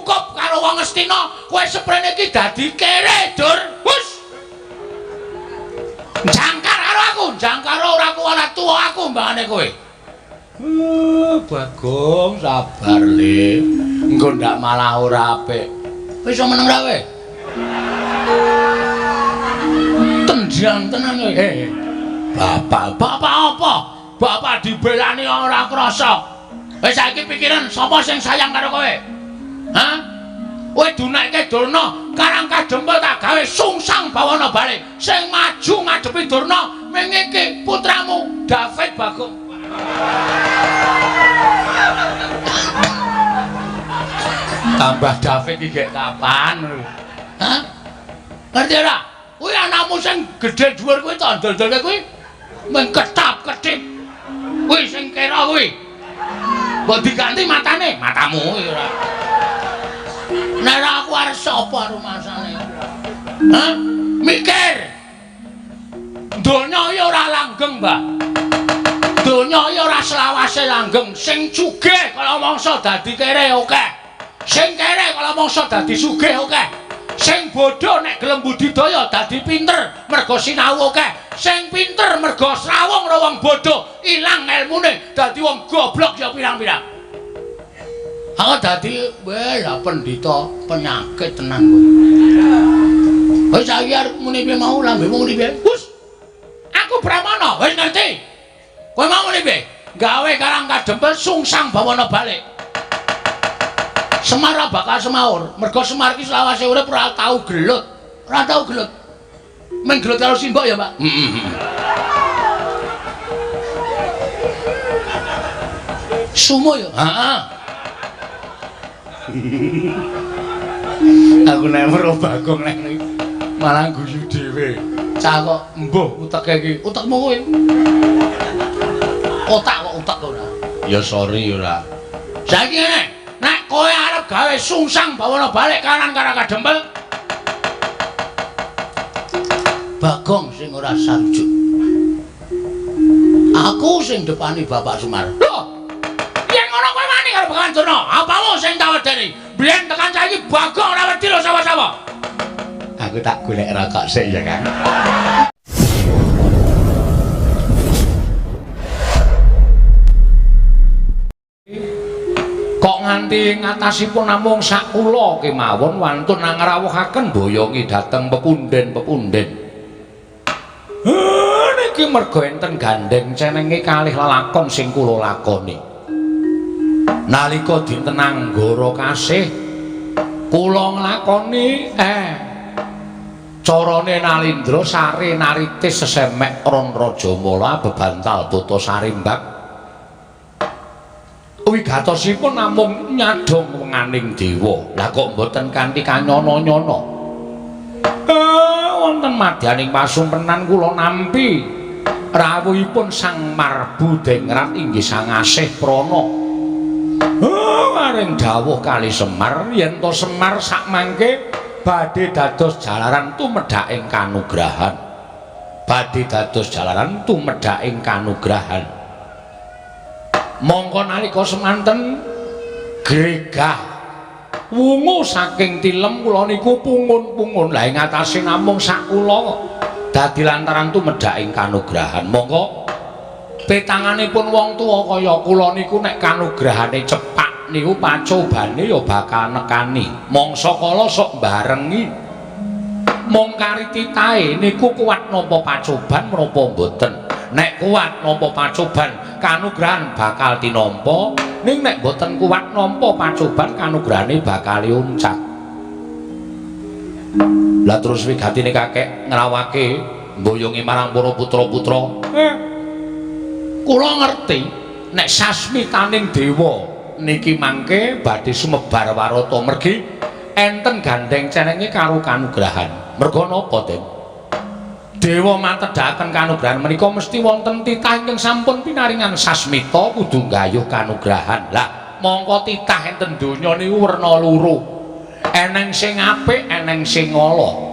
Cukup karo wong Ngastina, kowe seprene iki dadi kere, Dur. Hus. Jangkar karo aku, jangkar ora kuwala tuwa aku mbangane kowe. Bagong sabar le. Engko ndak malah ora apik. Wis iso meneng ra kowe? Tenjang tenan kowe. Bapak, bapak apa? Bapak dibelani ora krasa. Wis saiki pikiran sapa sing sayang karo kowe? Hah? Kowe dunekke Durna, Karang Kadempel tak gawe sungsang bawana balik. Sing maju ngadepi Durna ming iki putramu David Bagong. Tambah David iki gek kapan? Hah? Ngerti ora? Kuwi anakmu sing gedhe dhuwur kuwi to ndol-ndolke kuwi mung ketap-ketip. Kuwi sing kira kuwi. Mbok diganti matane, matamu kuwi ora. Nek ora aku arep sapa rumasane? Hah? Mikir. Donya iki ora langgeng, Mbah. Donya iki ora selawase langgeng. Sing sugih kala mangsa dadi kere akeh. Sing kere kala mangsa dadi sugih akeh. Sing bodho nek gelem budidaya dadi pinter mergo sinau akeh. Sing pinter mergo srawung karo wong bodho ilang elmune dadi wong goblok ya pirang-pirang. Aku dadi weh lah pendhita penyakit tenan kowe. Wis saiki arep muni piye mau lambemu muni piye? Hus. Aku Brahmana, wis ngerti. Kowe mau muni piye? Gawe Karang Kadempel sungsang bawana balik. Semar ora bakal semaur, mergo Semar iki selawase urip ora tau gelut. Ora tau gelut. Men gelut karo simbok ya, Pak? Heeh. Sumo ya? Heeh. Aku nek weruh Bagong nek malah guyu dhewe. Cah kok mbuh uteke iki. Utekmu kowe. Otak kok utek ora. Ya sorry ora. Saiki ngene, nek kowe arep gawe sungsang bawana balik kanan Karang Kadempel, Bagong sing ora sarujuk. Aku sing depani Bapak Sumar. Lho, yen ngono kowe wani karo Begawan Durna, apamu sing tak wedeni? Biyen tekan saiki Bagong ora wedi lho sapa-sapa. Aku tak golek rokok sik ya, Kang. Kok nganti ngatasipun namung sak kula kemawon wantun ngrawuhaken boyongi dhateng pepunden-pepunden. Niki merga enten gandeng cenenge kalih lelakon sing kula lakoni. Nalika dinten Anggara kasih kula nglakoni carane Nalindra sare naritis sesemek Ron Rajamala bebantal buta sarimbak. Wigatosipun namung nyadhong wenganing dewa. Lah kok mboten kanthi kanyana-nyana. Wonten madyaning pasumpenan kula nampi rawuhipun Sang Marbu Dengrat inggih Sang Asih Prana. Maring dawuh kali Semar yen to Semar sakmangke badhe dados jalaran tumedhaking kanugrahan. Badhe dados jalaran tumedhaking kanugrahan. Mongko nalika semanten gregah wungu saking tilem kula niku pungun-pungun. Lah ing atase namung sak kula kok dadi lantaran tumedhaking kanugrahan. Mongko petanganipun wong tuwa kaya kula niku nek kanugrahane cepak niku pacobane ya bakal nekani. Mangsa kala sok barengi. Mung kari titahe niku kuat nampa pacoban menapa mboten. Nek kuat nampa pacoban kanugrahan bakal tinampa, ning nek mboten kuat nampa pacoban kanugrahane bakal uncat. Lah terus wigatine kakek ngrawake mboyongi marang para putra-putra. Kula ngerti nek sasmitaning dewa niki mangke badhe sumebar warata mergi enten gandeng cenenge karo kanugrahan. Merga napa, Den? Dewa matedhaken kanugrahan menika mesti wonten titah ingkang sampun pinaringan sasmita kudu nggayuh kanugrahan. Lah, mongko titah enten donya niku werna loro. Eneng sing apik, eneng sing ala.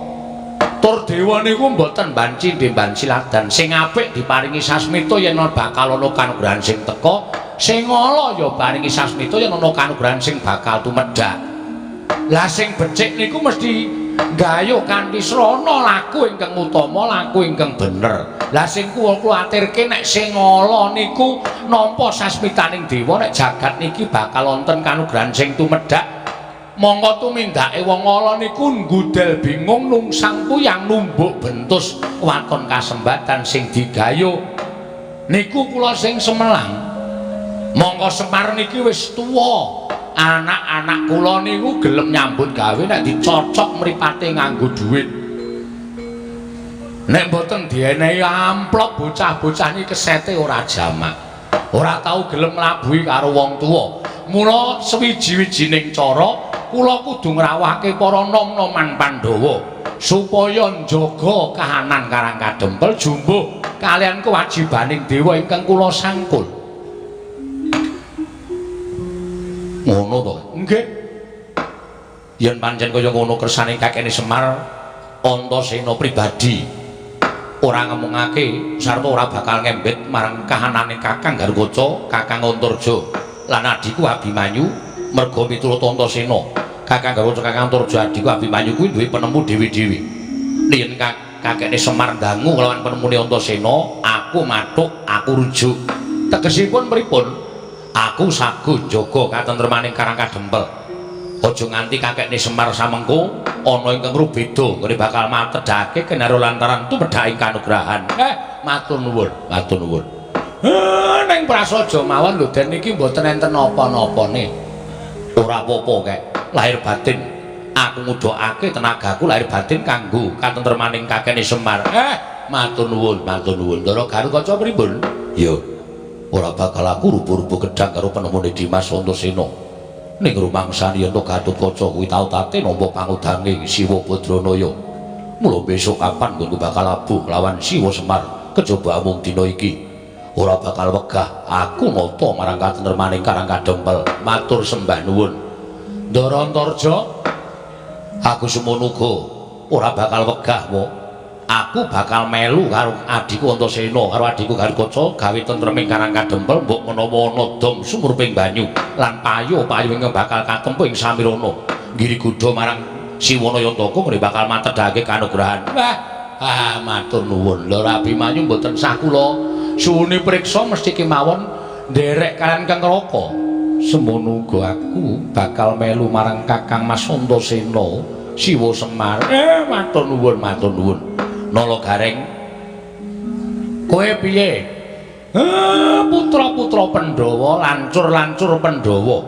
Tur dewa niku mboten banci ndemban siladan. Sing apik diparingi sasmita yen bakal ana kanugrahan sing teka, sing ala ya paringi sasmita yen ana kanugrahan sing bakal tumedhak. Lah sing becik niku mesti gayuh kanthi srana laku ingkang utama, laku ingkang bener. Lah sing kula kuwatirke nek sing ala niku nampa sasmitaning dewa, nek jagat niki bakal wonten kanugrahan sing tumedhak. Mongko tumindake wong ala niku nggudel bingung nungsang puyang numbuk bentus waton kasembatan sing digayuh. Niku kula sing semelang. Mongko Semar niki wis tuwa. Anak-anak kula niku gelem nyambut gawe nek dicocok mripate nganggo dhuwit. Nek mboten dienehi amplop bocah-bocah niki kesete ora jamak. Ora tau gelem nglabuhi karo wong tuwa. Mula sewiji-wijining cara kula kudu ngrawuhake para nom-noman Pandhawa supaya njaga kahanan Karang Kadempel jumbuh kaliyan kewajibaning dewa ingkang kula sangkul. Ngono to? Nggih. Yen pancen kaya ngono kersane kakene Semar Antasena pribadi ora ngemungake sarta ora bakal ngembet marang kahanane Kakang Garukaca, Kakang Antarja lan adhiku Abimanyu. Merga miturut Antasena, Kakang Garukaca, Kakang Antarja, adhiku Abimanyu kuwi duwe penemu dhewe-dhewe. Yen kakekne Semar dangu kelawan penemune Antasena, aku mathuk, aku rujuk. Tegesipun pripun? Aku sago njaga katentremaning Karang Kadempel. Aja nganti kakekne Semar samengko ana ingkang rubeda nggone bakal matedhake kenaro lantaran tumedhaking kanugrahan. Matur nuwun, matur nuwun. Ning prasaja mawon lho Den niki mboten enten napa-napane. Ora apa-apa kek, lahir batin. Aku ngudhokake tenagaku lahir batin kanggo katentremaning kakekne Semar. Matur nuwun, matur nuwun. Ndara Garukaca pripun? Ya. Ora bakal aku rubuh-rubuh gedhang karo penemune Dimas Antasena. Ning rumangsani yen Gatotkaca kuwi tau tate nampa pangudange Siwa Badranaya. Mula besok kapan nggonku bakal labuh lawan Siwa Semar kejaba amung dina iki. Ora bakal wegah aku nata marang katentremaning Karang Kadempel. Matur sembah nuwun. Ndara Antarja, aku semono uga ora bakal wegah wo. Aku bakal melu karo adhiku Antasena karo adhiku Garukaca gawe tentreming Karang Kadempel mbok menawa ana dom sumurping banyu lan payu-payu ingkang bakal katempuh ing samirana. Nggiri gudha marang Siwana Yantaka ngene bakal matedhake kanugrahan. Wah, ah matur nuwun. Lho Abimanyu mboten sah kula suwuni priksa mesti kemawon nderek kaliyan Kang Raka. Semono uga aku bakal melu marang Kakang Mas Antasena Siwa Semar. Matur nuwun, matur nuwun. Nala Gareng, kowe piye? Putra-putra Pandhawa, lancur-lancur Pandhawa.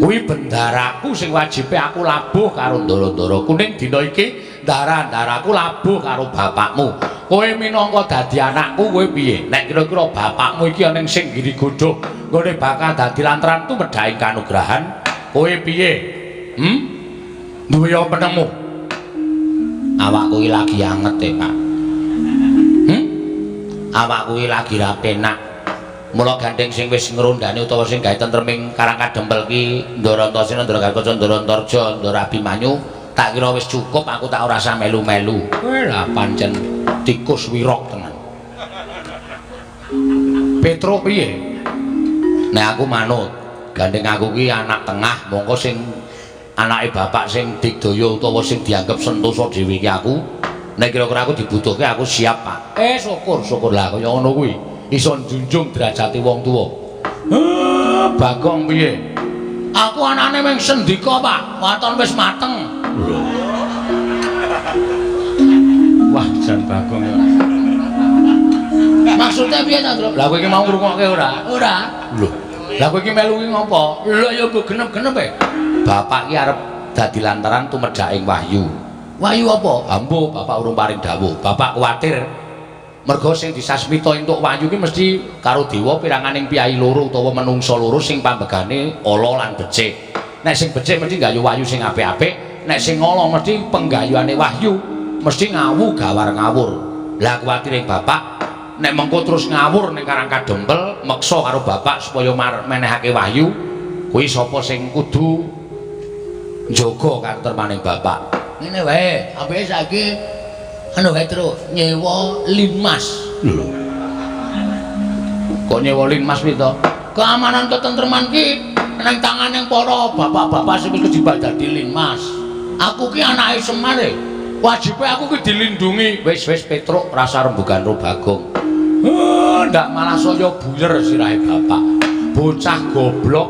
Kuwi bendaraku sing wajibe aku labuh karo ndara-ndara kuning dina iki, ndara-ndaraku labuh karo bapakmu. Kowe minangka dadi anakku, kowe piye? Nek kira-kira bapakmu iki ana sing nggiri godhog, nggone bakal dadi lantaran tumedhaking kanugrahan, kowe piye? Duwe penemu? Awakku iki lagi anget e, Pak. Awakku iki lagi ra penak. Mula gandeng sing wis ngrondani utawa sing gawe tentreming Karang Kadempel ki Ndara Antasena, Ndara Garukaca, Ndara Antarja, Ndara Abimanyu, tak kira wis cukup aku tak ora usah melu-melu. Lah pancen tikus wirok tenan. Petruk piye? Nek aku manut, gandeng aku ki anak tengah, mongko sing anake bapak sing digdaya utawa sing dianggep sentosa dhewe iki aku. Nek kira-kira aku dibutuhke aku siap, Pak. Syukur, syukur lah kaya ngono kuwi. Iso njunjung derajate wong tuwa. Bagong piye? Aku anane mung sendika, Pak. Waton wis mateng. Lho. Wah, jan Bagong ya. Maksudnya piye ta, Truk? Lah kowe iki mau ngrungokke ora? Ora. Lho. Lah kowe iki melu ki ngopo? Lho ya mbok genep-genep e. Bapak ki arep dadi lantaran tumedhaking wahyu. Wahyu apa? Ambo, bapak urung paring dawuh. Bapak kuwatir merga sing disasmita entuk wahyu ki mesti karo dewa piranganing piyai loro utawa menungsa loro sing pambegane ala lan becik. Nek sing becik mesti nggayuh wahyu sing apik-apik, nek sing ala mesti penggayuhane wahyu mesti ngawu gawar ngawur. Lah kuwatire bapak nek mengko terus ngawur ning Karang Kadempel meksa karo bapak supaya menehake wahyu, kuwi sapa sing kudu njaga katentremaning bapak. Ngene wae, ambeke saiki anu wae Truk, nyewa linmas. Lho. Kok nyewa linmas piye to? Keamanan ketentreman ki Nang tangane para bapak-bapak sing wis kejibal dadi linmas. Aku ki anake Semar e. Wajibe aku ki dilindungi. Wis wis Petruk rasa rembugan ro Bagong. Ndak malah saya buyer sirahe bapak. Bocah goblok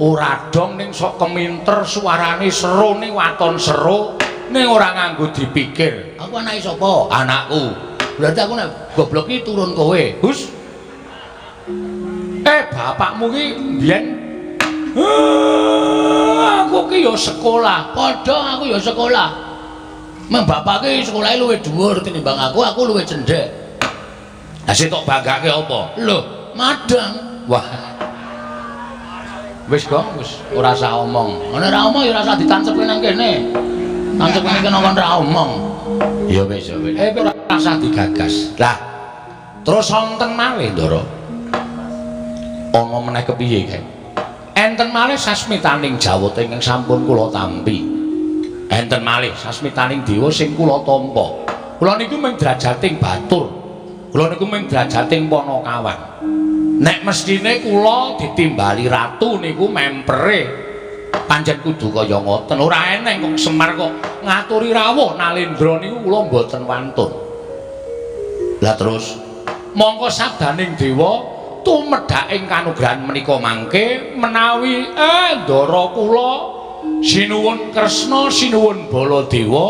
ora dong ning sok keminter suarane seru ning waton seru ning ora nganggo dipikir. Aku anake sapa? Anakku. Berarti aku nek goblok ki turun kowe. Hus. Bapakmu ki mbiyen aku ki ya sekolah. Padha aku ya sekolah. Meng bapak ki sekolahe luwih dhuwur tinimbang aku, aku luwih cendhek. Lah sing tok banggake apa? Lho, madang. Wah. Wis, Gong, wis ora usah omong. Nek ora omong ya ora usah ditancepke nang kene. Tancepke nang kene kon ora omong. Ya wis, ya wis. Ora usah digagas. Lah, terus wonten malih, Ndara. Ana meneh kepiye kae? Enten malih sasmitaning jawata ingkang sampun kula tampi. Enten malih sasmitaning dewa sing kula tampa. Kula niku mung drajating batur. Kula niku mung drajating panakawan. Nek mestine kula ditimbali ratu niku mempere pancen kudu kaya ngoten. Ora eneng kok Semar kok ngaturi rawuh Nalendra niku kula mboten wantun. Lah terus mongko sabdaning dewa tumedhaking kanugrahan menika mangke menawi ndara kula sinuwun Kresna, sinuwun Baladewa,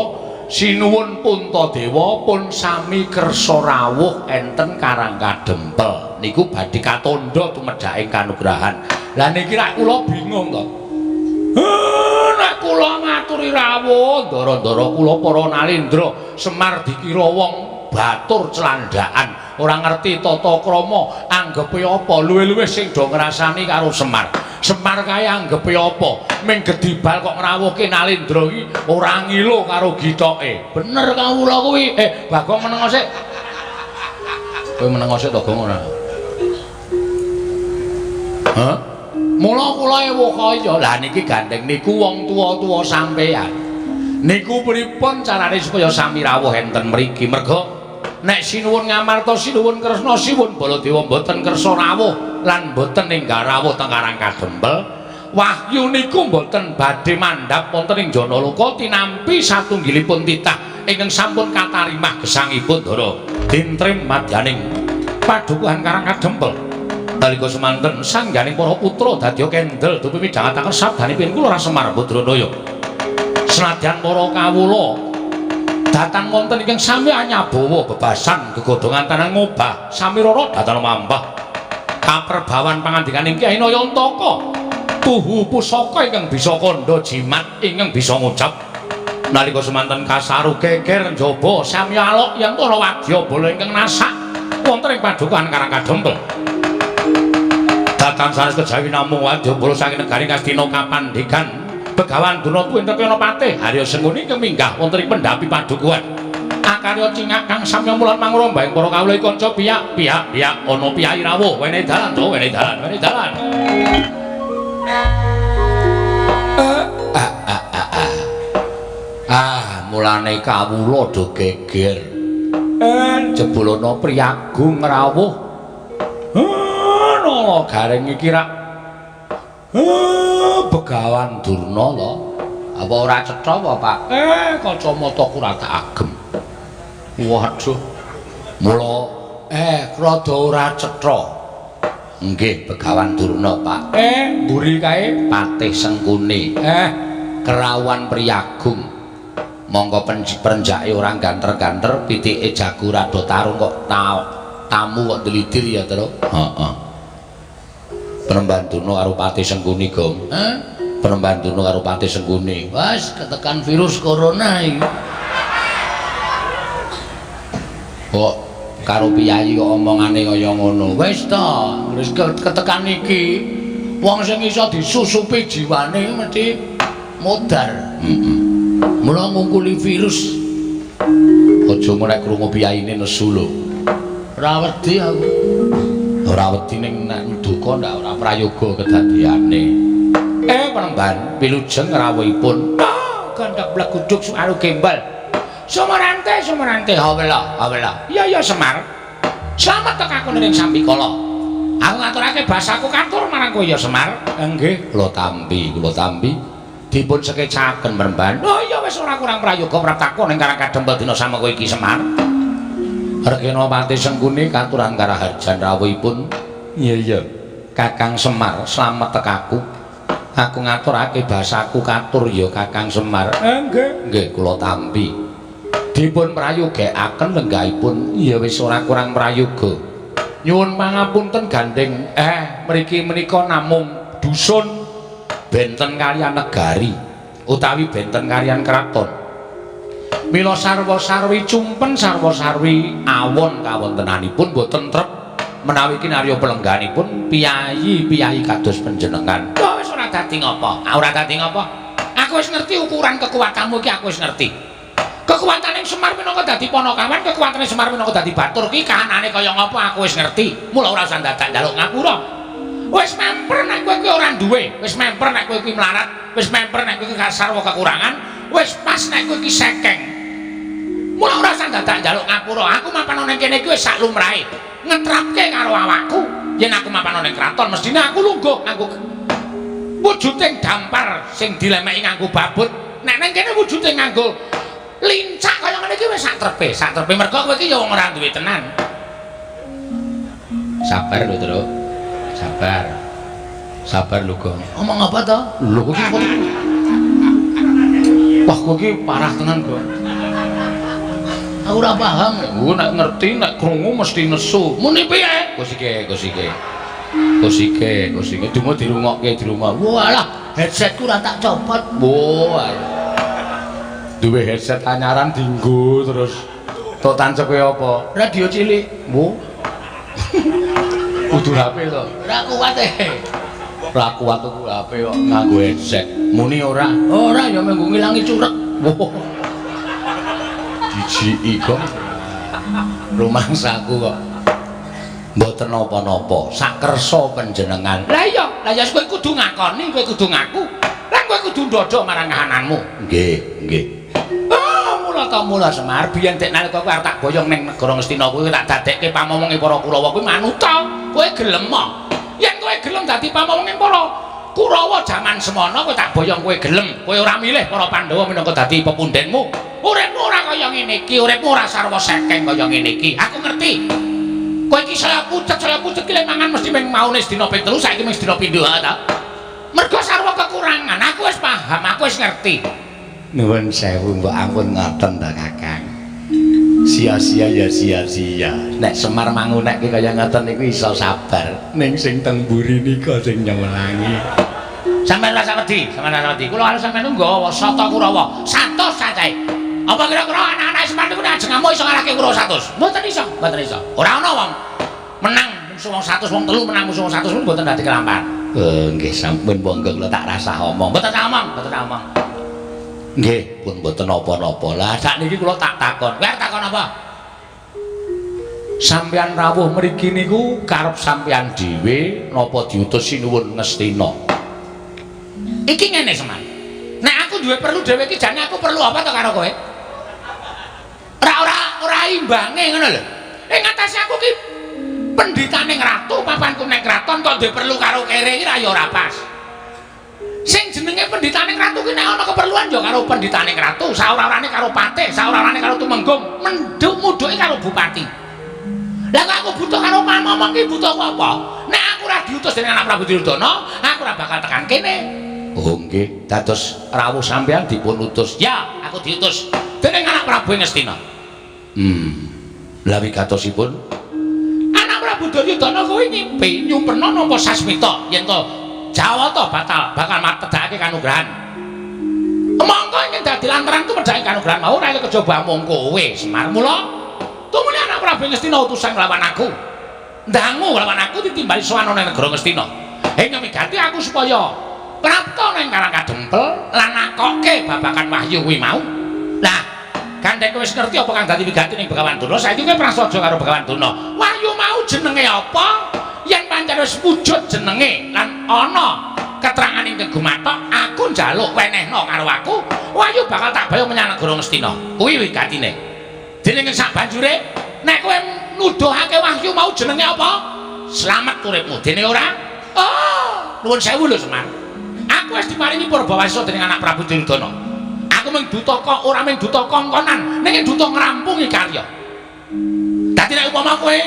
sinuwun Puntadewa pun sami kersa rawuh enten Karang Kadempel. Niku badhe katandha tumedhaking kanugrahan. Lah niki rak kula bingung to. Nek kula ngaturi rawuh ndara-ndara kula para Nalendra Semar dikira wong batur celandaan, ora ngerti tata krama, anggepe apa luwih-luwih sing do ngrasani karo Semar. Semar kae anggepe apa? Ming gedibal kok ngrawuhke Nalendra iki ora ngilo karo gitoke. Bener kawula kuwi. Bagong menengo sik. Kowe menengo sik to, Gong, ora? Hah? Mula kula ewuh kaya. Lah niki gandeng niku wong tuwa-tuwa sampeyan. Niku pripun carane supaya sami rawuh enten mriki? Merga nek sinuwun Ngamarta, sinuwun Kresna, sinuwun Baladewa mboten kersa rawuh lan mboten enggal rawuh teng Karang Kadempel, wahyu niku mboten badhe mandhap wonten ing Janaloka tinampi satunggilipun titah ingkang sampun katarimah gesangipun Ndara tintrim madyaning padukuhan Karang Kadempel. Nalika semanten sangganing para putra dadya kendel dupi midhangetaken sabdanipun kula Semar Badranaya. Senadyan para kawula datan wonten ingkang sami anyabawa bebasan gegodhongan tanah ngobah sami rara datan mambah kaperbawan pangandikaning Kyai Nayantaka tuhu pusaka ingkang bisa kandha jimat ingkang bisa ngucap. Nalika semanten kasaru geger njaba sami alok yen ana wadyabala ingkang nasak wonten ing padukuhan Karang Kadempel. Datan sanes kejawi namung wadyabala saking negari Ngastina kapandikan Begawan Durna tuwin Trepana Patih Harya Sengkuni ingkang minggah wonten ing pendhapi padukuhan. Akarya cingak kang samya mulan mangrombaing para kawula kanca piyak piyak piyak ana piyayi rawuh wene dalan to wene dalan wene dalan. Mulane kawula do geger. Jebul ana priyagung rawuh. Nala gareng iki rak Begawan Durna to. Apa ora cetha apa, Pak? Kacamataku ora tak agem. Waduh. Mula rada ora cetha. Nggih, Begawan Durna, Pak. Mburi kae Patih Sengkuni. Kerawuhan priyagung. Monggo perenjake ora ganter-ganter, pitike jago rada tarung kok tamu kok dlidir ya, Tru. Heeh. Penemban Durna karo Patih Sengkuni, Gong. Hah? Penemban Durna karo Patih Sengkuni. Wes ketekan virus corona iki. Kok karo piyayi kok omongane kaya ngono. Wis to, wis ketekan iki. Wong sing iso disusupi jiwane mesti modar. Heeh. Mula ngungkuli virus. Aja nek krungu piyayine nesu lho. Ora wedi aku. Ora wedi ning nek duka ndak ora prayoga kedadiane. Penemban wilujeng rawuhipun. Gandhak bleguduk suaru gembal. Sumarante, sumarante, hawela, hawela. Iya, iya Semar. Slamet tekaku ning sambikala. Aku ngaturake basaku katur marang kowe ya Semar. Nggih, kula tampi, kula tampi. Dipun sekecaken Mremban. Oh iya wis ora kurang prayoga praptaku ning Karang Kadempel dina sama kowe iki Semar. Regenapati Sengkuni katuran karaharjan rawuhipun. Iya iya. Kakang Semar, slamet tekaku. Aku ngaturake basaku katur ya Kakang Semar. Nggih, nggih kula tampi. Dipun prayogekaken lenggahipun. Iya wis ora kurang prayoga. Nyuwun pangapunten gandeng mriki menika namung dusun benten kaliyan negari utawi benten kaliyan kraton. Mila sarwa-sarwi cumpen sarwa-sarwi awon kawontenanipun boten trep menawi kinarya pelengganipun piyayi-piyayi kados panjenengan. Oh wis ora dadi ngapa? Ora dadi ngapa? Aku wis ngerti ukuran kekuatanmu iki, aku wis ngerti. Kekuatane Semar minangka dadi panakawan, kekuatane Semar minangka dadi batur ki kahanane kaya ngapa aku wis ngerti. Mula ora usah dadak njaluk ngapura. Wis memper nek kowe kuwi ora duwe, wis memper nek kowe kuwi melarat, wis memper nek kowe kuwi sarwa kekurangan, wis pas nek kowe iki sekeng. Mula ora usah dadak njaluk ngapura. Aku mapan ning kene iki wis sak lumrahe. Ngetrapke karo awakku. Yen aku mapan ning kraton mestine aku lungguh nganggo wujuding dampar sing dilemeki nganggo babut. Nek ning kene wujude nganggo lincak kaya ngene iki wis sak trepe, sak trepe mergo kowe iki ya wong ora duwe tenan. Sabar lho, Truk. Sabar. Sabar lho, Gong. Ngomong apa to? Lho kowe iki wah, kowe iki parah tenan, Gong. Aku ora paham. Ku nek ngerti, nek krungu mesti nesu. Muni piye? Kusike, kusike. Kusike, kusike. Dungo dirungokke, dirungok. Walah, headsetku ora tak copot. Wah. Duwe headset anyaran dinggo terus. Tok tancepe apa? Radio cilik. Wo. Kudu HP to. Ora kuat e. Ora kuat tuku HP kok nganggo headset. Muni ora? Ora ya menggo ngilangi curek. Wo. Jijiki kok. Rumangsaku kok. Mboten napa-napa, sakersa panjenengan. Lah iya, lah ya kowe kudu ngakoni, kowe kudu ngaku. Lan kowe kudu ndodho marang kahananmu. Nggih, nggih. Oh, mula ta mula Semar, biyen dek nalika kowe arep tak boyong ning negara Ngastina kuwi tak dadekke pamomonge para Kurawa kuwi manuta. Kowe gelem ah? Yen kowe gelem dadi pamomonge para Kurawa jaman semono kowe tak boyong kowe gelem. Kowe ora milih para Pandhawa minangka dadi pepundhenmu. Uripmu ora kaya ngene iki, uripmu ora sarwa sekeng kaya ngene iki. Aku ngerti. Kowe iki saya pucet ki lek mangan mesti mung maune sedina ping 3, saiki mung sedina pindho ta. Mergo sarwa kekurangan, aku wis paham, aku wis ngerti. Nuwun sewu mbok ampun ngoten ta Kakang. Sia-sia ya sia-sia. Nek Semar mangunekke kaya ngoten niku iso sabar. Ning sing teng mburi nika sing nyemelangi. Sampeyan rasa wedi, sampeyan rasa wedi. Kula karo sampeyan nggawa sata Kurawa, 100 cacahe. Apa kira-kira anak-anak Semar niku nek ajeng ngamuk iso ngalahke Kurawa 100? Mboten iso, mboten iso. Ora ana wong menang musuh wong 100, wong telu menang musuh wong 100 pun mboten dadi kelampahan. Nggih sampun monggo kula tak rasah omong. Mboten tak omong, mboten tak omong. Nggih, pun mboten napa-napa. Lah sakniki kula tak takon. Kowe arep takon apa? Sampeyan rawuh mriki niku karep sampeyan dhewe napa diutus Sinuwun Ngastina? Iki ngene Semar. Nek aku duwe perlu dhewe iki jane aku perlu apa to karo kowe? Ora ora ora imbange ngono lho. Ing atase aku ki pendhitane ratu, papanku ning kraton kok duwe perlu karo kere iki ra ya ora pas. Sing jenenge pendhitane ratu ki nek ana keperluan ya karo pendhitane ratu, saora-orane karo patih, saora-orane karo tumenggung, menduk mudhuke karo bupati. Lah kok aku butuh karo pamomong ki butuh apa? Nek aku ora diutus dening anak Prabu Duryudana, aku ora bakal tekan kene. Oh nggih, dados rawuh sampeyan dipun utus. Ya, aku diutus dening anak Prabu Ngastina. Lah wigatosipun anak Prabu Duryudana kuwi ngimpi nyumperna nampa sasmita yen to Jawata batal bakal matedhake kanugrahan. Mongko ingkang dadi lantaran ku medhake kanugrahan mau ora kejaba mung kowe Semar. Mula tumune anak Prabu Ngastina utusan nglawan aku. Ndangu nglawan aku ditimbali sowan ana negara Ngastina. Ing migati aku supaya prapta ning Karang Kadempel lan nakokke babagan wahyu kuwi mau. Lah, gandeng kowe wis ngerti apa kang dadi wigati ning Begawan Durna, saiki kowe prasaja karo Begawan Durna. Wahyu mau jenenge apa? Yen pancen wis wujud jenenge lan ana keterangan ingkang gumathok, aku njaluk wenehno karo aku, wahyu bakal tak bawa menyang negara Ngastina. Kuwi wigatine. Dening sak banjure, nek kowe nuduhake wahyu mau jenenge apa? Slamet uripmu. Dene ora? Oh, nuwun sewu lho Semar. Aku wis diparingi purbawasa dening anak Prabu Duryudana. Aku mung duta kok ora mung duta kongkonan, ning duta ngrampungi karya. Dadi nek upama kowe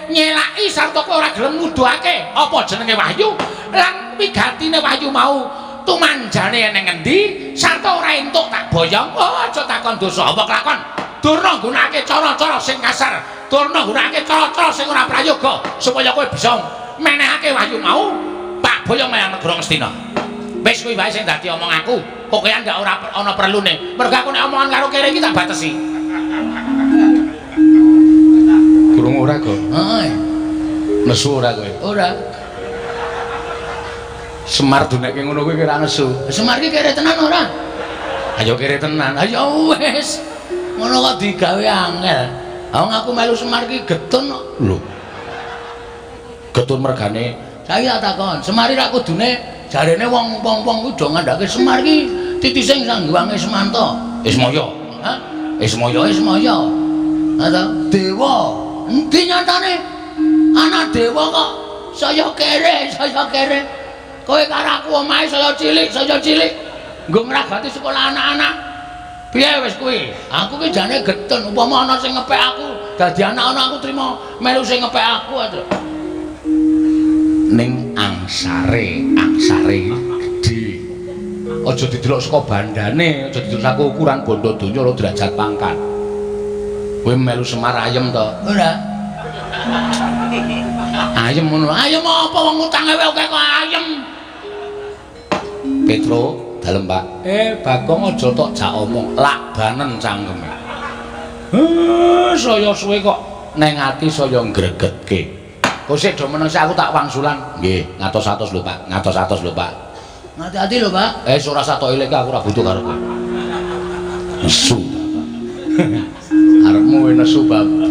nyelaki sarta kowe ora gelem nuduhake apa jenenge wahyu lan wigatine wahyu mau tumanjane ning ngendi sarta ora entuk tak boyong, oh aja takon dosa apa kelakon. Durna nggunakake cara-cara sing kasar, durna nggunakake cara-cara sing ora prayoga supaya kowe bisa menehake wahyu mau tak boyong menyang negara Ngastina. Wis kuwi wae sing dadi omong aku. Pokoke ndak ora ana perlune. Mergo aku nek omongan karo kere iki tak batesi. Krungu ora, Go? Heeh. Nesu ora kowe? Ora. Semar dunekke ngono kuwi kira nesu. Semar iki kere tenan ora? Ayo kere tenan. Ayo wis. Ngono kok digawe angel. Wong aku melu Semar iki getun kok. Lho. Getun mergane Saya takon, Semar iki ra kudune jarene wong-wong kuwi do ngandhake Semar iki titising Sang Hyang Ismanta. Ismaya. Hah? Ismaya. Ismaya. Ha ta? Dewa. Endi nyatane? Anak dewa kok saya kere, saya kere. Kowe karo aku omahe saya cilik, saya cilik. Nggo ngragati sekolah anak-anak. Piye wis kuwi? Aku ki jane getun upama ana sing ngepek aku, dadi anak-anak aku trimo melu sing ngepek aku aja. Ning angsare, angsare gedhe. Aja didelok saka bandane, aja didelok saka ukuran bondo donya ora derajat pangkat. Kowe melu Semar ayem to? Ora. Ayem ngono. Ayem apa wong utange wae akeh kok ayem. Petro, dalem Pak. Bagong aja tok jak omong, lakbanen cangkeme. Saya suwe kok neng ati saya ngregetke. Kok sik do meneng sik aku tak wangsulan. Nggih, ngatos-atos lho Pak, ngatos-atos lho Pak. Hati-hati lho, Pak. Ora usah tok ilik aku ora butuh karo kowe. Nesu bapak. Arepmu kowe nesu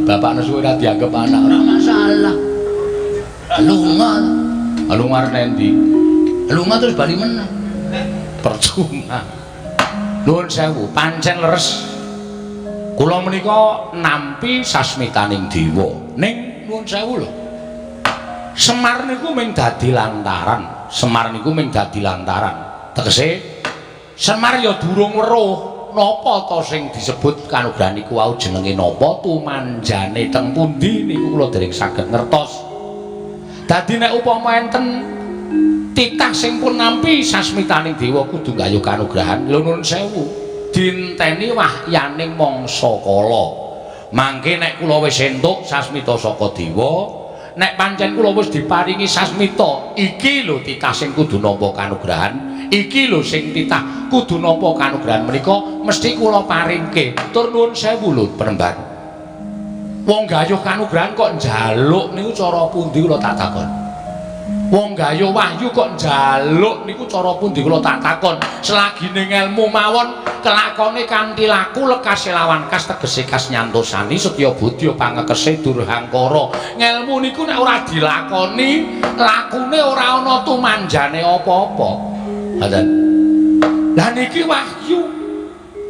bapak nesu ora dianggep anak Ora masalah. Lunga. Lunga arep endi? Lunga terus bali meneh. Percuma. Nuwun sewu, pancen leres. Kula menika nampi sasmitaning dewa. Ning nuwun sewu lho. Semar niku mung dadi lantaran. Semar niku mung dadi lantaran. Tegese Semar ya durung weruh napa to sing disebut kanugrahan niku wau jenenge napa tumanjane teng pundi niku kula dereng saged ngertos. Dadi nek upama enten titah sing pun nampi sasmitaning dewa kudu nggayuh kanugrahan. Lho nuwun sewu, dinteni wahyaning mangsa kala. Mangke nek kula wis entuk sasmita saka dewa, nek pancen kula wis diparingi sasmita, iki lho titah sing kudu nampa kanugrahan, iki lho sing titah kudu nampa kanugrahan menika mesti kula paringke. Tur nuwun sewu lho penemban. Wong gayuh kanugrahan kok njaluk niku cara pundi kula tak takon. Wong gayuh wahyu kok njaluk niku cara pundi kula tak takon. Selagine ngelmu mawon kelakone kanthi laku lekas lawan kas tegese kas nyantosani setya budya pangekese durhangkara. Ngelmu niku nek ora dilakoni, lakune ora ana tumanjane apa-apa. Ngoten. Lah niki wahyu.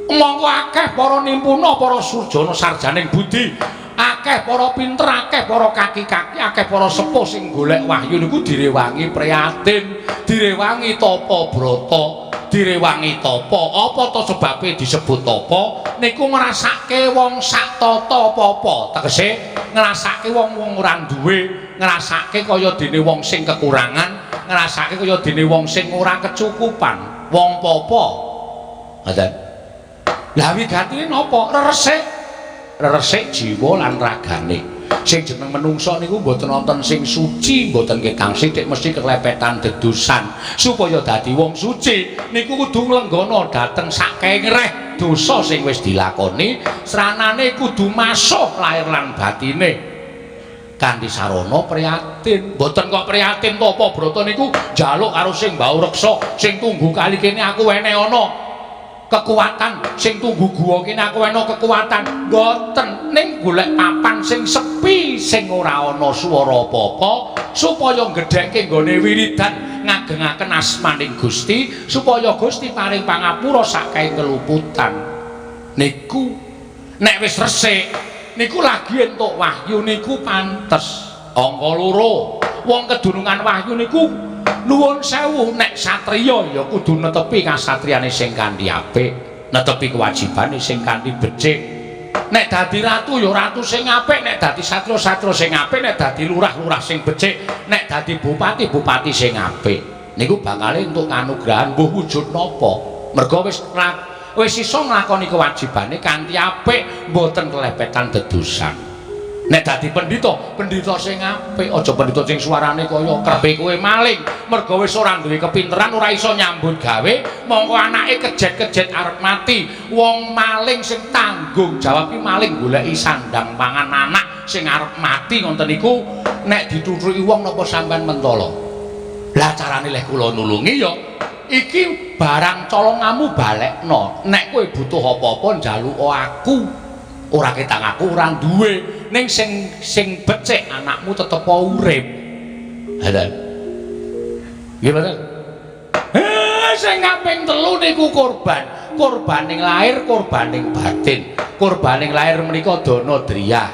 Monggo akeh para nimpuna, para surjana sarjaning budi, akeh para pinter, akeh para kaki-kaki, akeh para sepuh sing golek wahyu niku direwangi prihatin, direwangi tapa brata, direwangi tapa. Apa to sebabe disebut tapa? Niku ngrasake wong sak tata apa-apa. Tegese ngrasake wong-wong ora duwe, ngrasake kaya dene wong sing kekurangan, ngrasake kaya dene wong sing ora kecukupan, wong papa. Ngoten. Lah wigatine napa? Reresik. Reresik jiwa lan ragane. Sing jeneng menungsa niku mboten wonten sing suci, mboten ketang sithik mesti kelepetan dedusan. Supaya dadi wong suci niku kudu nglenggana dhateng sakengreh dosa sing wis dilakoni, sranane kudu masuh lahir lan batine. Kanthi sarana prihatin. Mboten kok prihatin tapa brata niku njaluk karo sing mbau reksa, sing tunggu kali kene aku wene ana kekuatan, sing tunggu guwa kene aku ana kekuatan. Mboten, ning golek papan sing sepi, sing ora ana swara apa-apa supaya gedhekke nggone wiridan ngagengaken asmaning Gusti supaya Gusti paring pangapura saking keluputan. Niku nek wis resik niku lagi entuk wahyu niku pantes. Angka loro, Wong kedunungan wahyu niku nuwun sewu, nek satriya ya kudu netepi kasatriyane sing kanthi apik, netepi kewajibane sing kanthi becik. Nek dadi ratu ya ratu sing apik, nek dadi satriya satriya sing apik, nek dadi lurah lurah sing becik, nek dadi bupati bupati sing apik. Niku bakale entuk kanugrahan mbuh wujud napa. Merga wis iso nglakoni kewajibane kanthi apik, mboten kelepetan dedosan. Nek dadi pendhita, pendhita sing apik, aja pendhita sing suarane kaya krepe kowe maling. Merga wis ora duwe kepinteran, ora iso nyambut gawe, mongko anake kejet-kejet arep mati. Wong maling sing tanggung jawab ki maling goleki sandang pangan anak sing arep mati ngoten niku, nek dituthuki wong napa sampean mentala? Lah carane leh kula nulungi ya iki barang colongamu balekno. Nek kowe butuh apa-apa njaluk aku. Ora ketang aku ora duwe, ning sing becik anakmu tetep urip. Ha lha. Nggih mboten? Sing kaping 3 niku korban. Korbaning lahir, korbaning batin. Korbaning lahir menika dana driyah,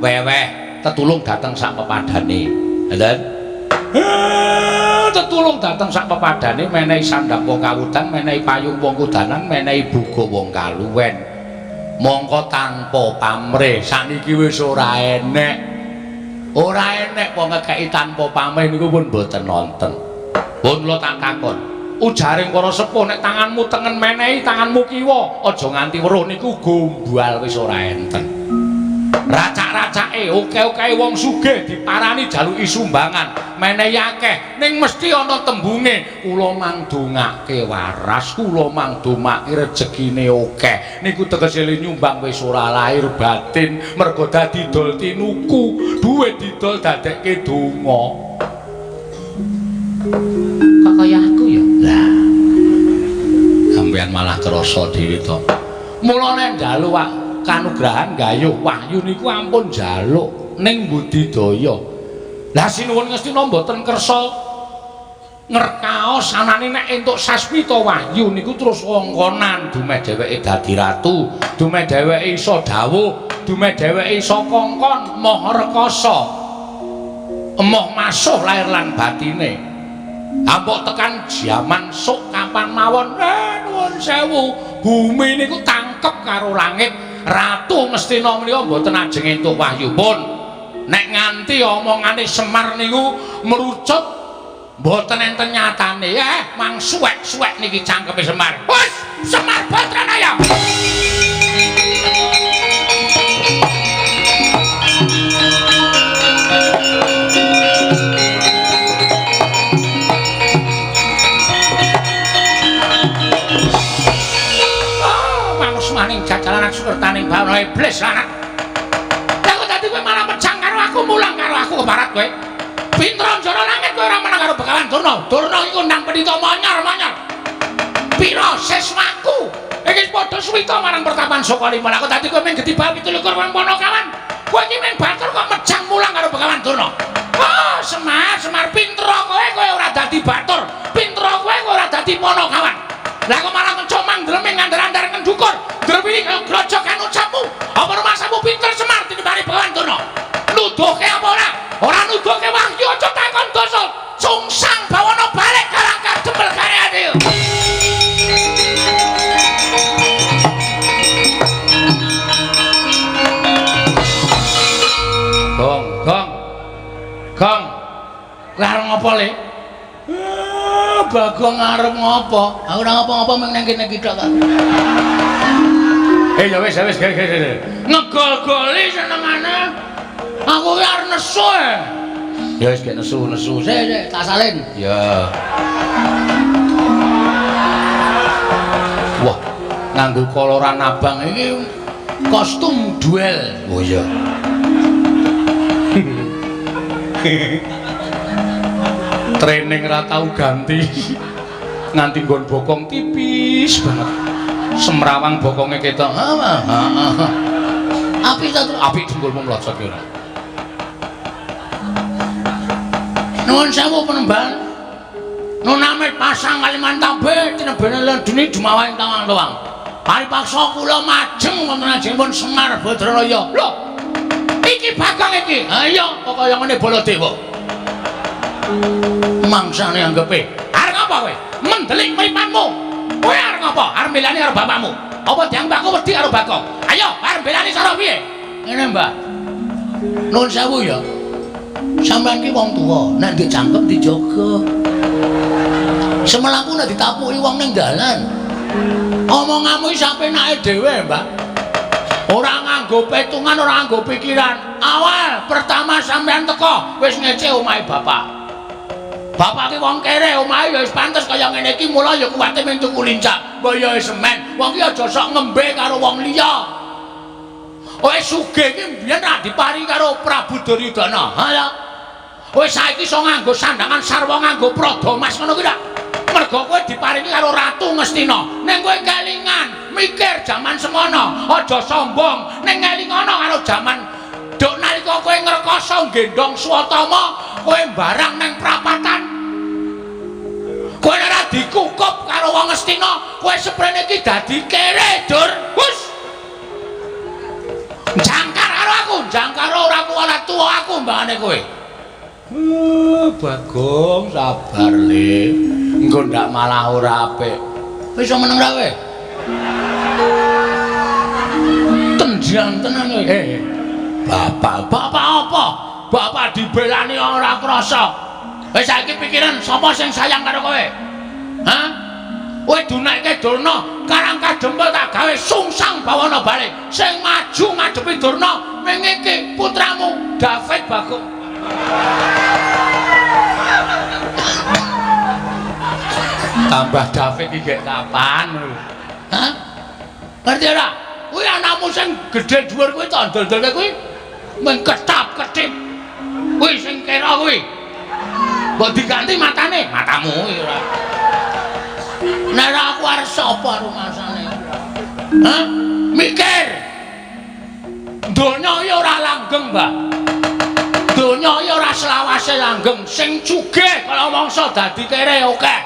weweh, tetulung dateng sak pepadane. Ha lha. Tetulung dateng sak pepadane, menehi sandang wong kawudan, menehi payung wong kudanan, menehi buga wong kaluwen. Mongko tanpa pamrih sakniki wis ora enek. Ora enek wong ngekeki tanpa pamrih niku pun mboten nonten. Pun kula tak takon. Ujaring para sepuh nek tanganmu tengen menehi tanganmu kiwa, aja nganti weruh niku gombal wis ora enten. Racak-racake oke-oke wong sugih diparani jaluki sumbangan, menehi akeh, ning mesti ana tembunge kula mangdongake waras, kula mangdomake rejekine akeh. Niku tegese nyumbang wis ora lahir batin, mergo dadi dol tinuku, duwe didol dadekke donga. Kok kaya aku ya? Lah. Sampeyan malah krasa dhewe to. Mula nek njaluk kanugrahan gayuh wahyu niku ampun njaluk ning budidaya. Lah sinuwun Ngastina mboten kersa ngrekaos anane nek entuk sasmita wahyu niku terus wongkonan dumeh dheweke dadi ratu, dumeh dheweke iso dawuh, dumeh dheweke iso kongkon moh rekasa, emoh masuh lahir lan batine. Ampuk tekan jaman sok kapan mawon, nuwun sewu, bumi niku tangkep karo langit. Ratu Ngastina menika mboten ajeng entuk wahyu pun. Nek nganti omongane Semar niku merucut mboten enten nyatane, mang suwek-suwek niki cangkeme Semar. Wes, Semar Badranaya. Jajalan sukertaning bawana iblis lanat. Lah kok dadi kowe malah mejang karo aku, mulang karo aku keparat kowe. Pinter njara langit kowe ora menang karo Begawan Durna. Durna iku ndang pendhita monyor-monyor. Pira siswaku? Iki padha suwita marang pertapan Sukalima. Lah kok dadi kowe mung gedhi bab 27 wong Panakawan. Kowe iki mung batur kok mejang mulang karo Begawan Durna. Oh, Semar, Semar pinter kowe, kowe ora dadi batur. Pinter kowe, kowe ora dadi Panakawan. Lah kok malah mencomang ndreming ngandar-andar ngendukur. Ndreming kaya grojokan ucapmu. Apa rumasamu pinter Semar tinimbang Begawan Durna? Nuduhke apa ora? Ora nuduhke wahyu aja takon dosa. Sungsang bawana balik kalangkar jembel kareane. Gong, gong. Gong. Kowe arep ngopo, Le? Bagong arep ngopo? Aku ora ngopo-ngopo mung nang kene iki tok kok. Ya wis, wis, ge. Ngegol-goli senengane. Aku ki arep nesu. Ya wis gek nesu-nesu. Sik, sik, tak salin. Ya. Wah, nganggo koloran abang iki kostum duel. Oh iya. Training ra tau ganti. Nganti nggon bokong tipis banget. Semrawang bokonge ketok. Heeh. Apik ta, Tru? Apik dengkulmu mlocot ki ora. Nuwun sewu penemban. Nunamit pasang Kalimantan tinebene lendene jumawaing tawang-tawang. Paripaksa kula majeng wonten ajengipun Semar Badranaya. Lho. Iki Bagong iki. Ha iya, kok kaya ngene Baladewa. Mangsane anggepe. Arep ngapa kowe? Mendelik mripatmu. Kowe arep ngapa? Arep mbelani karo bapakmu. Apa dianggap aku wedi karo Bagong? Ayo, arep mbelani cara piye? Ngene, Mbah. Nuwun sewu ya. Sampeyan ki wong tuwa, nek ndek cangkem dijaga. Semelaku nek ditapuki wong ning dalan. Omonganmu iki sapenake dhewe, Mbah. Ora nganggo petungan, ora nganggo pikiran. Awal pertama sampeyan teko wis ngece omahe bapak. Bapak ki wong kere, omahe ya wis pantes kaya ngene iki, mula ya kuwate mung tuku lincak. Mbok ya wis semen. Wong ki aja sok ngembe karo wong liya. Wis sugih iki mbiyen ra diparingi karo Prabu Duryudana. Ha ya. Wis saiki iso nganggo sandangan sarwa nganggo prada mas ngono kuwi ta. Mergo kowe diparingi karo Ratu Ngastina. Ning kowe kelingan mikir jaman semono, aja sombong. Ning ngelingono karo jaman duk nalika kowe ngrekoso nggendhong Swatama, kowe barang ning prapatan. Kowe ora dikukup karo wong Ngastina, kowe seprene iki dadi kere, Dur. Hus. Jangkar karo aku, jangkar ora aku ora tuwa aku mbangane kowe. Bagong sabar le. Engko ndak malah ora apik. Wis iso meneng ra kowe? Tenjian tenan kowe. Bapak, bapak apa? Bapak dibelani ora krasa. Wis saiki pikiran sapa sing sayang karo kowe? Hah? Kowe dunekke Durna, Karang Kadempel tak gawe sungsang bawana balik. Sing maju ngadepi Durna ming iki putramu David Bagong. Tambah David iki gek kapan ngono. Hah? Ngerti ora? Kuwi anakmu sing gedhe dhuwur kuwi tak ndol-ndolke kuwi mung ketap-ketip. Kuwi sing kira kuwi. Mbok diganti matane, matamu kuwi ora. Nek ora aku arep sapa rumasane? Hah? Mikir. Donya iki ora langgeng, Mbah. Donya iki ora selawase langgeng. Sing sugih kala mangsa dadi kere akeh.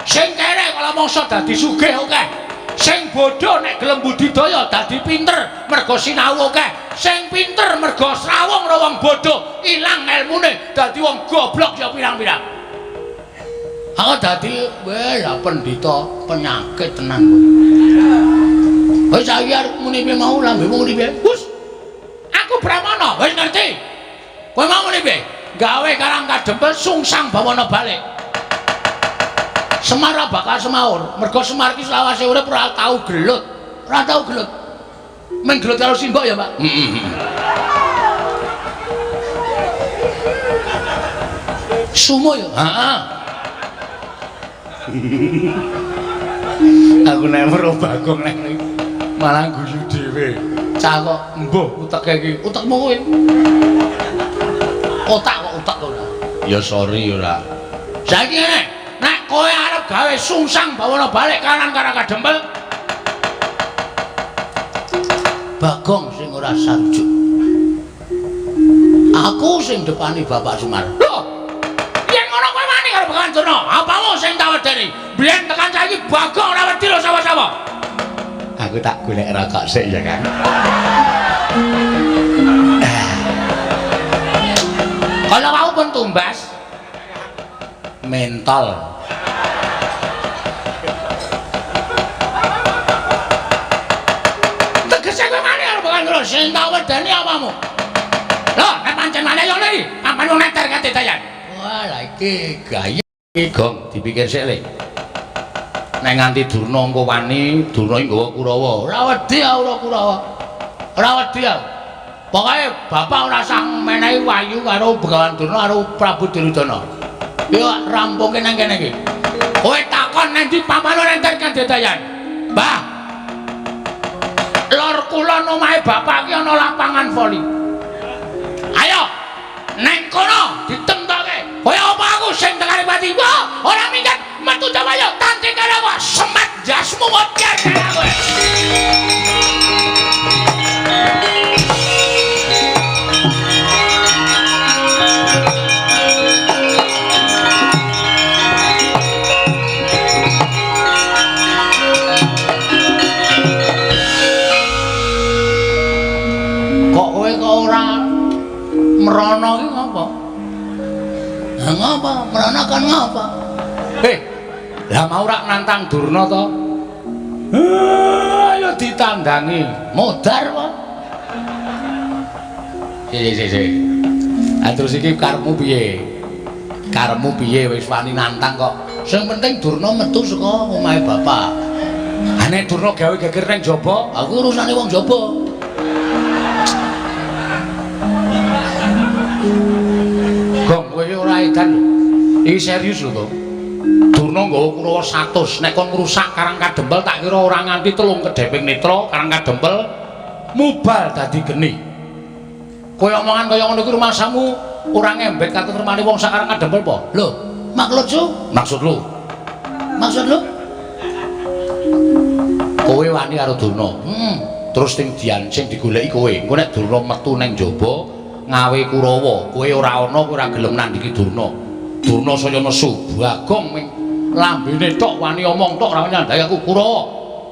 Sing kere kala mangsa dadi sugih akeh. Sing bodho nek gelem budidaya dadi pinter mergo sinau akeh. Sing pinter mergo srawung karo wong bodho ilang elmune dadi wong goblok ya pirang-pirang. Aku dadi weh lah pendhita penyakit tenan kowe. Wis saiki arep muni piye mau lambemu muni piye? Hus. Aku Brahmana, wis ngerti. Kowe mau muni piye? Gawe Karang Kadempel sungsang bawana balik. Semar ora bakal semaur, mergo Semar iki selawase urip ora tau gelut. Ora tau gelut. Mung gelut karo simbok ya, Pak. Heeh. Sumo ya? Heeh. Aku nek weruh Bagong nek malah guyu dhewe. Cah kok mbuh uteke iki. Utekmu kuwi. Otak kok utek ora. Ya sorry ora. Saiki ngene, nek kowe arep gawe sungsang bawana balik kanan Karang Kadempel, Bagong sing ora sarujuk. Aku sing depani Bapak Semar. Lho, yen ngono kowe wani karo Begawan Durna, apamu sing tak wedeni? Biyen tekan saiki Bagong ora wedi lho sapa-sapa. Aku tak golek rokok sik ya, Kang. Kalau mau pun tumbas mentol. Tegese kowe wani karo Begawan Durna, sing tak wedeni apamu? Lho, nek pancen wani yo ngene iki, ampan wong neter kate dayan. Wah, lah iki gaya iki Gong, dipikir sik le. Nek nganti Durna engko wani, Durna iki nggawa Kurawa. Ora wedi aku ora Kurawa. Ora wedi aku. Pokoke bapak ora usah menehi wayu karo Begawan Durna karo Prabu Duryudana. Yo rampungke nang kene iki. Kowe takon nang ndi papane enter kandedayan. Mbah. Lor kulon omahe bapak iki ana lapangan voli. Ayo neng kono ditemtoke. Kowe apa aku sing tekane pati? Wah, ora minggat metu dawayo tanding karo aku. Semat jasmu modar karo kowe. Kok kowe kok ora mrono iki ngopo? Ha ngopo Kon ngapa? Lah mau rak nantang Durna to? Ayo ditandangi. Modar wae. Si. Ah terus iki karepmu piye? Karepmu piye wis wani nantang kok? Sing penting Durna metu saka omahe bapak. Ha nek Durna gawe geger ning jaba, aku urusane wong jaba. Gong, kowe iki ora edan lho. Iki serius lho, Gong. Durna nggawa Kurawa 100, nek kon ngrusak Karang Kadempel tak kira ora nganti 3 kedheping netra Karang Kadempel mubal dadi geni. Kowe omongan kaya ngono kuwi rumasamu ora ngembet katentremane wong sak Karang Kadempel apa? Lho, maksud lu? Maksud lu? Maksud lu? Kowe wani karo Durna. Terus sing dian sing digoleki kowe. Engko nek Durna metu nang jaba ngawe Kurawa, kowe ora ana, kowe ora gelem nandhingi Durna. Durna saya nesu, Bagong ming lambene tok wani omong tok ora nyandhaki aku Kurawa.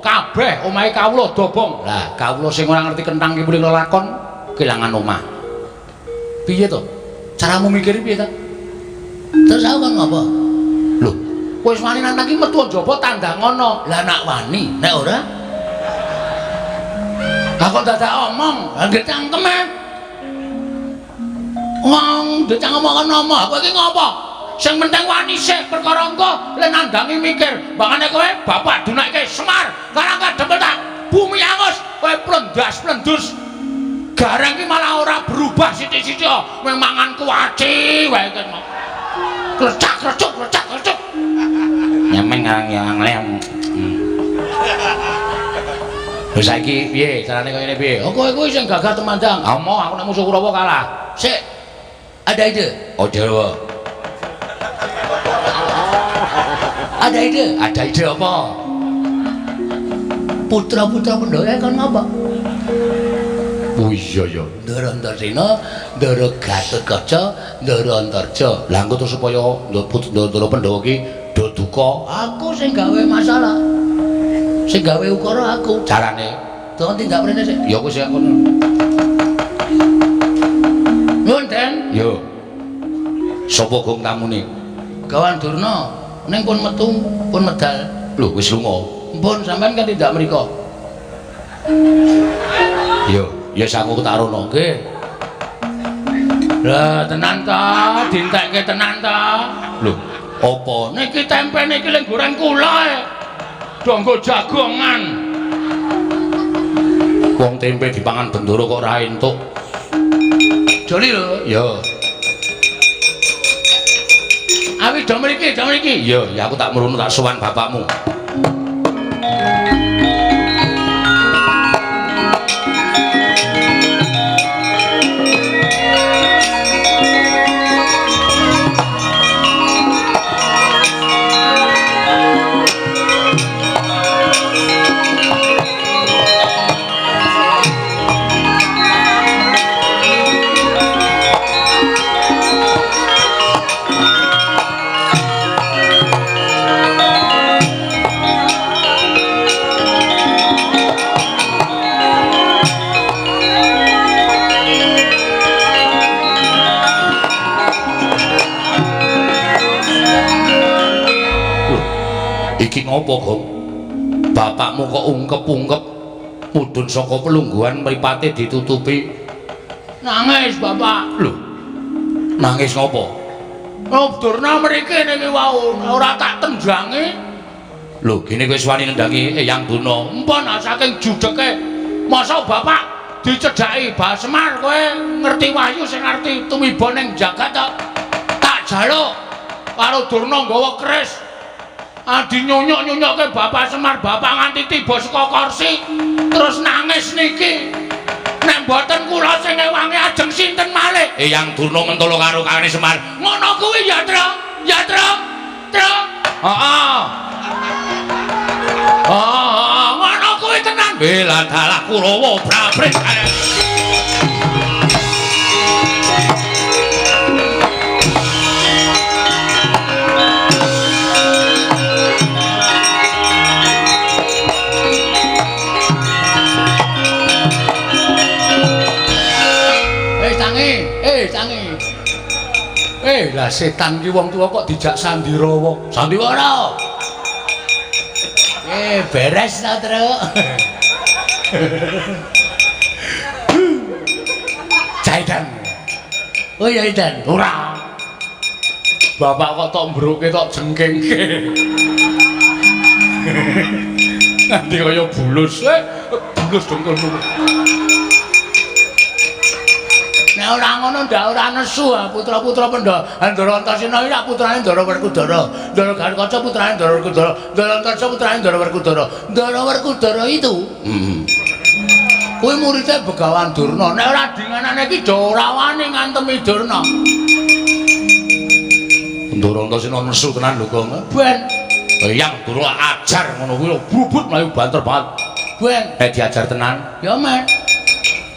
Kabeh omahe kawula dobong. Lah, kawula sing ora ngerti kentang ki muni lelakon kelangan omah. Piye to? Caramu mikir piye ta? Terus aku kon ngopo? Lho, kowe wis wani nantang ki metu njaba tandang ngono. Lah nak wani, nek ora? Lah kok dadak omong, lah nggih cangkem e. Wong ndek cangkem kok ngomong, kowe iki ngopo? Sing penting wani sik perkara engko le nandangi mikir. Bakane kowe bapak dunake Semar, Karang Kadempel tak bumi angus, kowe plendas-plendus. Gareng ki malah ora berubah sithik-sithik, mung mangan kuaci wae kan. Klecak klecuk klecak klecuk. Nyameng ngarang yang lem. Lho saiki piye carane kaya ngene piye? Oh kowe kuwi sing gagah temandang. Ah moh aku nek musuh Kurawa kalah. Sik. Ada ide. Oh Jawa. Ada ide. Ada ide apa? Putra-putra Pandhawa kon ngapa? Oh iya ya. Ndara Antarsena, Ndara Gatotkaca, Ndara Antarja. Lah engko terus supaya Ndara Pandhawa ki do duka, aku sing gawe masalah. Sing gawe ukara aku. Carane Tuan tindak mrene sik. Ya aku sing kono. Nyuwun, Den. Yo. Sapa gong tamune? Gawan Durna. Ning pun metu, pun medal. Lho wis lunga. Mpun sampean kan tindak mriko. Yo, ya aku tak rono. Nggih. Lah tenan ta, dintekke tenan ta. Lho, apa? Niki tempe niki leng goreng kula e. Donggo jagongan. Wong tempe dipangan bendoro kok ora entuk. Joli lho. Ya. Awi do mriki, do mriki. Iya, ya aku tak mrono tak sowan bapakmu. Iki ngopo, Gong? Bapakmu kok ungkep-ungkep mudhun saka pelungguhan mripate ditutupi. Nangis, Bapak. Lho. Nangis ngopo? Oh, Durna mriki niki wau ora tak tenjangi. Lho, gene kowe wis wani nendangi Eyang Durna. Empun saking judeke. Masa Bapak dicedhaki Bah Semar kowe ngerti wahyu sing ngerti tumiba ning jagat to? Tak jaluk karo Durna nggawa keris. Adi nyonyok-nyonyokke Bapak Semar, Bapak nganti tiba saka kursi terus nangis niki. Nek mboten kula sing ngewangi ajeng sinten malih? Eyang Durna mentolo karo kane Semar. Ngono kuwi ya, Tru. Ya, Tru. Tru. Heeh. Heeh, ngono kuwi tenan. Bela dalah Kurawa brabret. Lah Lah setan ki wong tuwa kok dijak sandirawa. Sandiwara. Beres ta, Truk. Caidan. Oh ya Idan. Ora. Bapak kok tok mbruke tok jengkengke. Nganti kaya bulus. Bulus dengkulmu. Nek ora ngono ndak ora nesu putra-putra Pandhawa. Ndara Antasena iki lak putrane Ndara Werkudara. Ndara Garukaca putrane Ndara Werkudara. Ndara Antasena putrane Ndara Werkudara. Ndara Werkudara itu. Kuwi muridé Begawan Durna. Nek ora dinganane iki do ora wani ngantemi Durna. Ndara Antasena nesu tenan lho, Gong. Ben. Eyang Durna ajar ngono kuwi bubut mlayu banter banget. Ben, nek diajar tenan, ya men.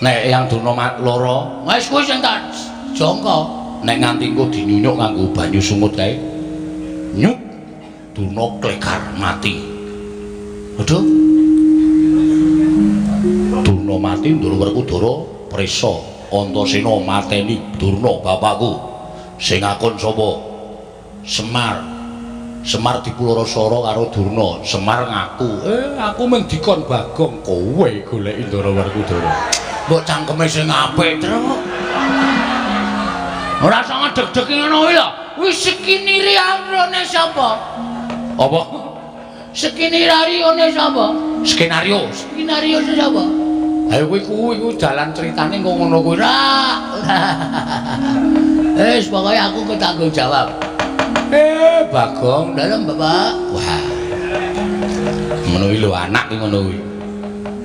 Nek Eyang Durna lara, wis kuwi sing tak jangka. Nek nganti engko dinyunyuk nganggo banyu sungut kae. Nyuk. Durna klekar mati. Aduh. Durna mati, Ndara Werkudara prisa. Antasena mateni Durna bapakku. Sing akon sapa? Semar. Semar dipularasara karo Durna. Semar ngaku, aku mung dikon Bagong, kowe goleki Ndara Werkudara. Mbok cangkeme sing apik, Truk. Ora usah ngedeg-deg ngono kuwi lho. Wis skenario sapa? Apa? Skenario sapa? Skenario. Skenario sapa? Ayo kuwi kuwi dalan critane kok ngono kuwi. Ora. Wis pokoke aku kok tanggung jawab. Bagong, dalem Bapak. Wah. Ngono kuwi lho anak ki ngono kuwi.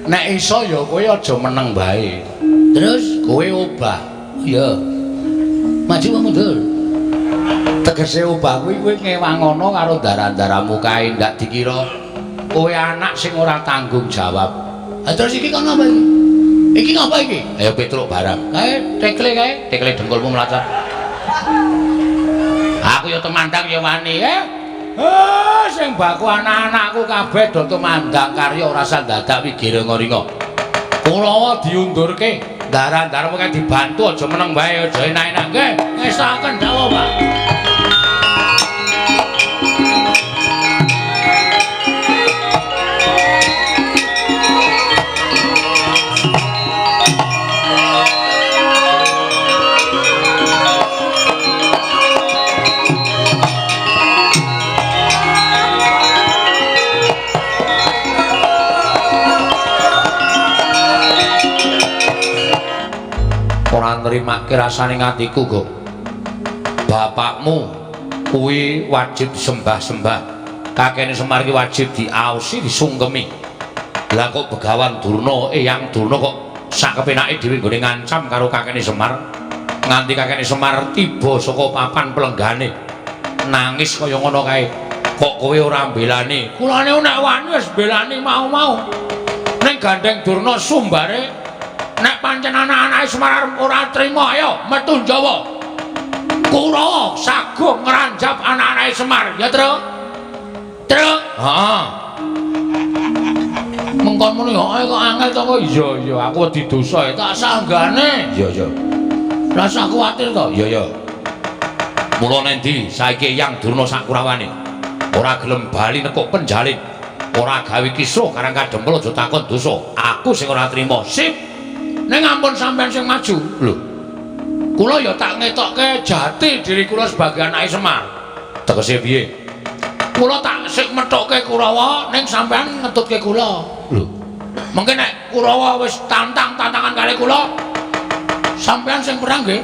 Nek iso ya kowe aja meneng bae. Terus kowe obah. Iya. Maju apa mundur? Tegese obah kuwi kowe ngewangono karo darah-darahmu kae ndak dikira kowe anak sing ora tanggung jawab. Ha terus iki kono apa iki? Iki ngapa iki? Ayo Petruk barang. Kae tekle kae, tekle dengkulmu mlacat. Aku ya temandang ya wani, sing baku anak-anakku kabeh do tumandang karya ora usah dadak wigiringa-ringa. Kulawa diundurke, daran-daran kae dibantu aja meneng wae, aja enak-enak nggih. Ngestokaken dawuh, Pak. Ora nrimake rasane atiku, Gong. Bapakmu kuwi wajib disembah-sembah. Kakene Semar ki wajib diaosi, disungkemi. Lah kok Begawan Durna, Eyang Durna kok sak kepenake dhewe nggone ngancam karo kakene Semar. Nganti kakene Semar tiba saka papan pelenggane. Nangis kaya ngono kae. Kok kowe ora mbelani? Kulane nek wani wis mbelani mau-mau. Ning gandeng Durna sumbare nek pancen anak-anake Semar ora trima, ayo metu Jawa. Kurawa sagung ngranjap anak-anake Semar, ya, Truk? Truk. Heeh. Mengkon muni heeh kok angel to kok. Iya, iya, aku wedi dosa tak sanggane. Iya, iya. Rasa kuwatir to? Iya, iya. Mula nendi saiki Eyang Durna sak kurawane ora gelem bali nekuk penjalin, ora gawe kisruh karang kadempel aja takon dosa. Aku sing ora trima. Sip. Ning ampun sampean sing maju. Lho. Kula ya tak ngetokke jati diri kula sebagai anake Semar. Tegese piye? Kula tak sik methokke Kurawa ning sampean ngetutke kula. Lho. Mengke nek Kurawa wis tantang-tantangan kali kula, sampean sing perang nggih.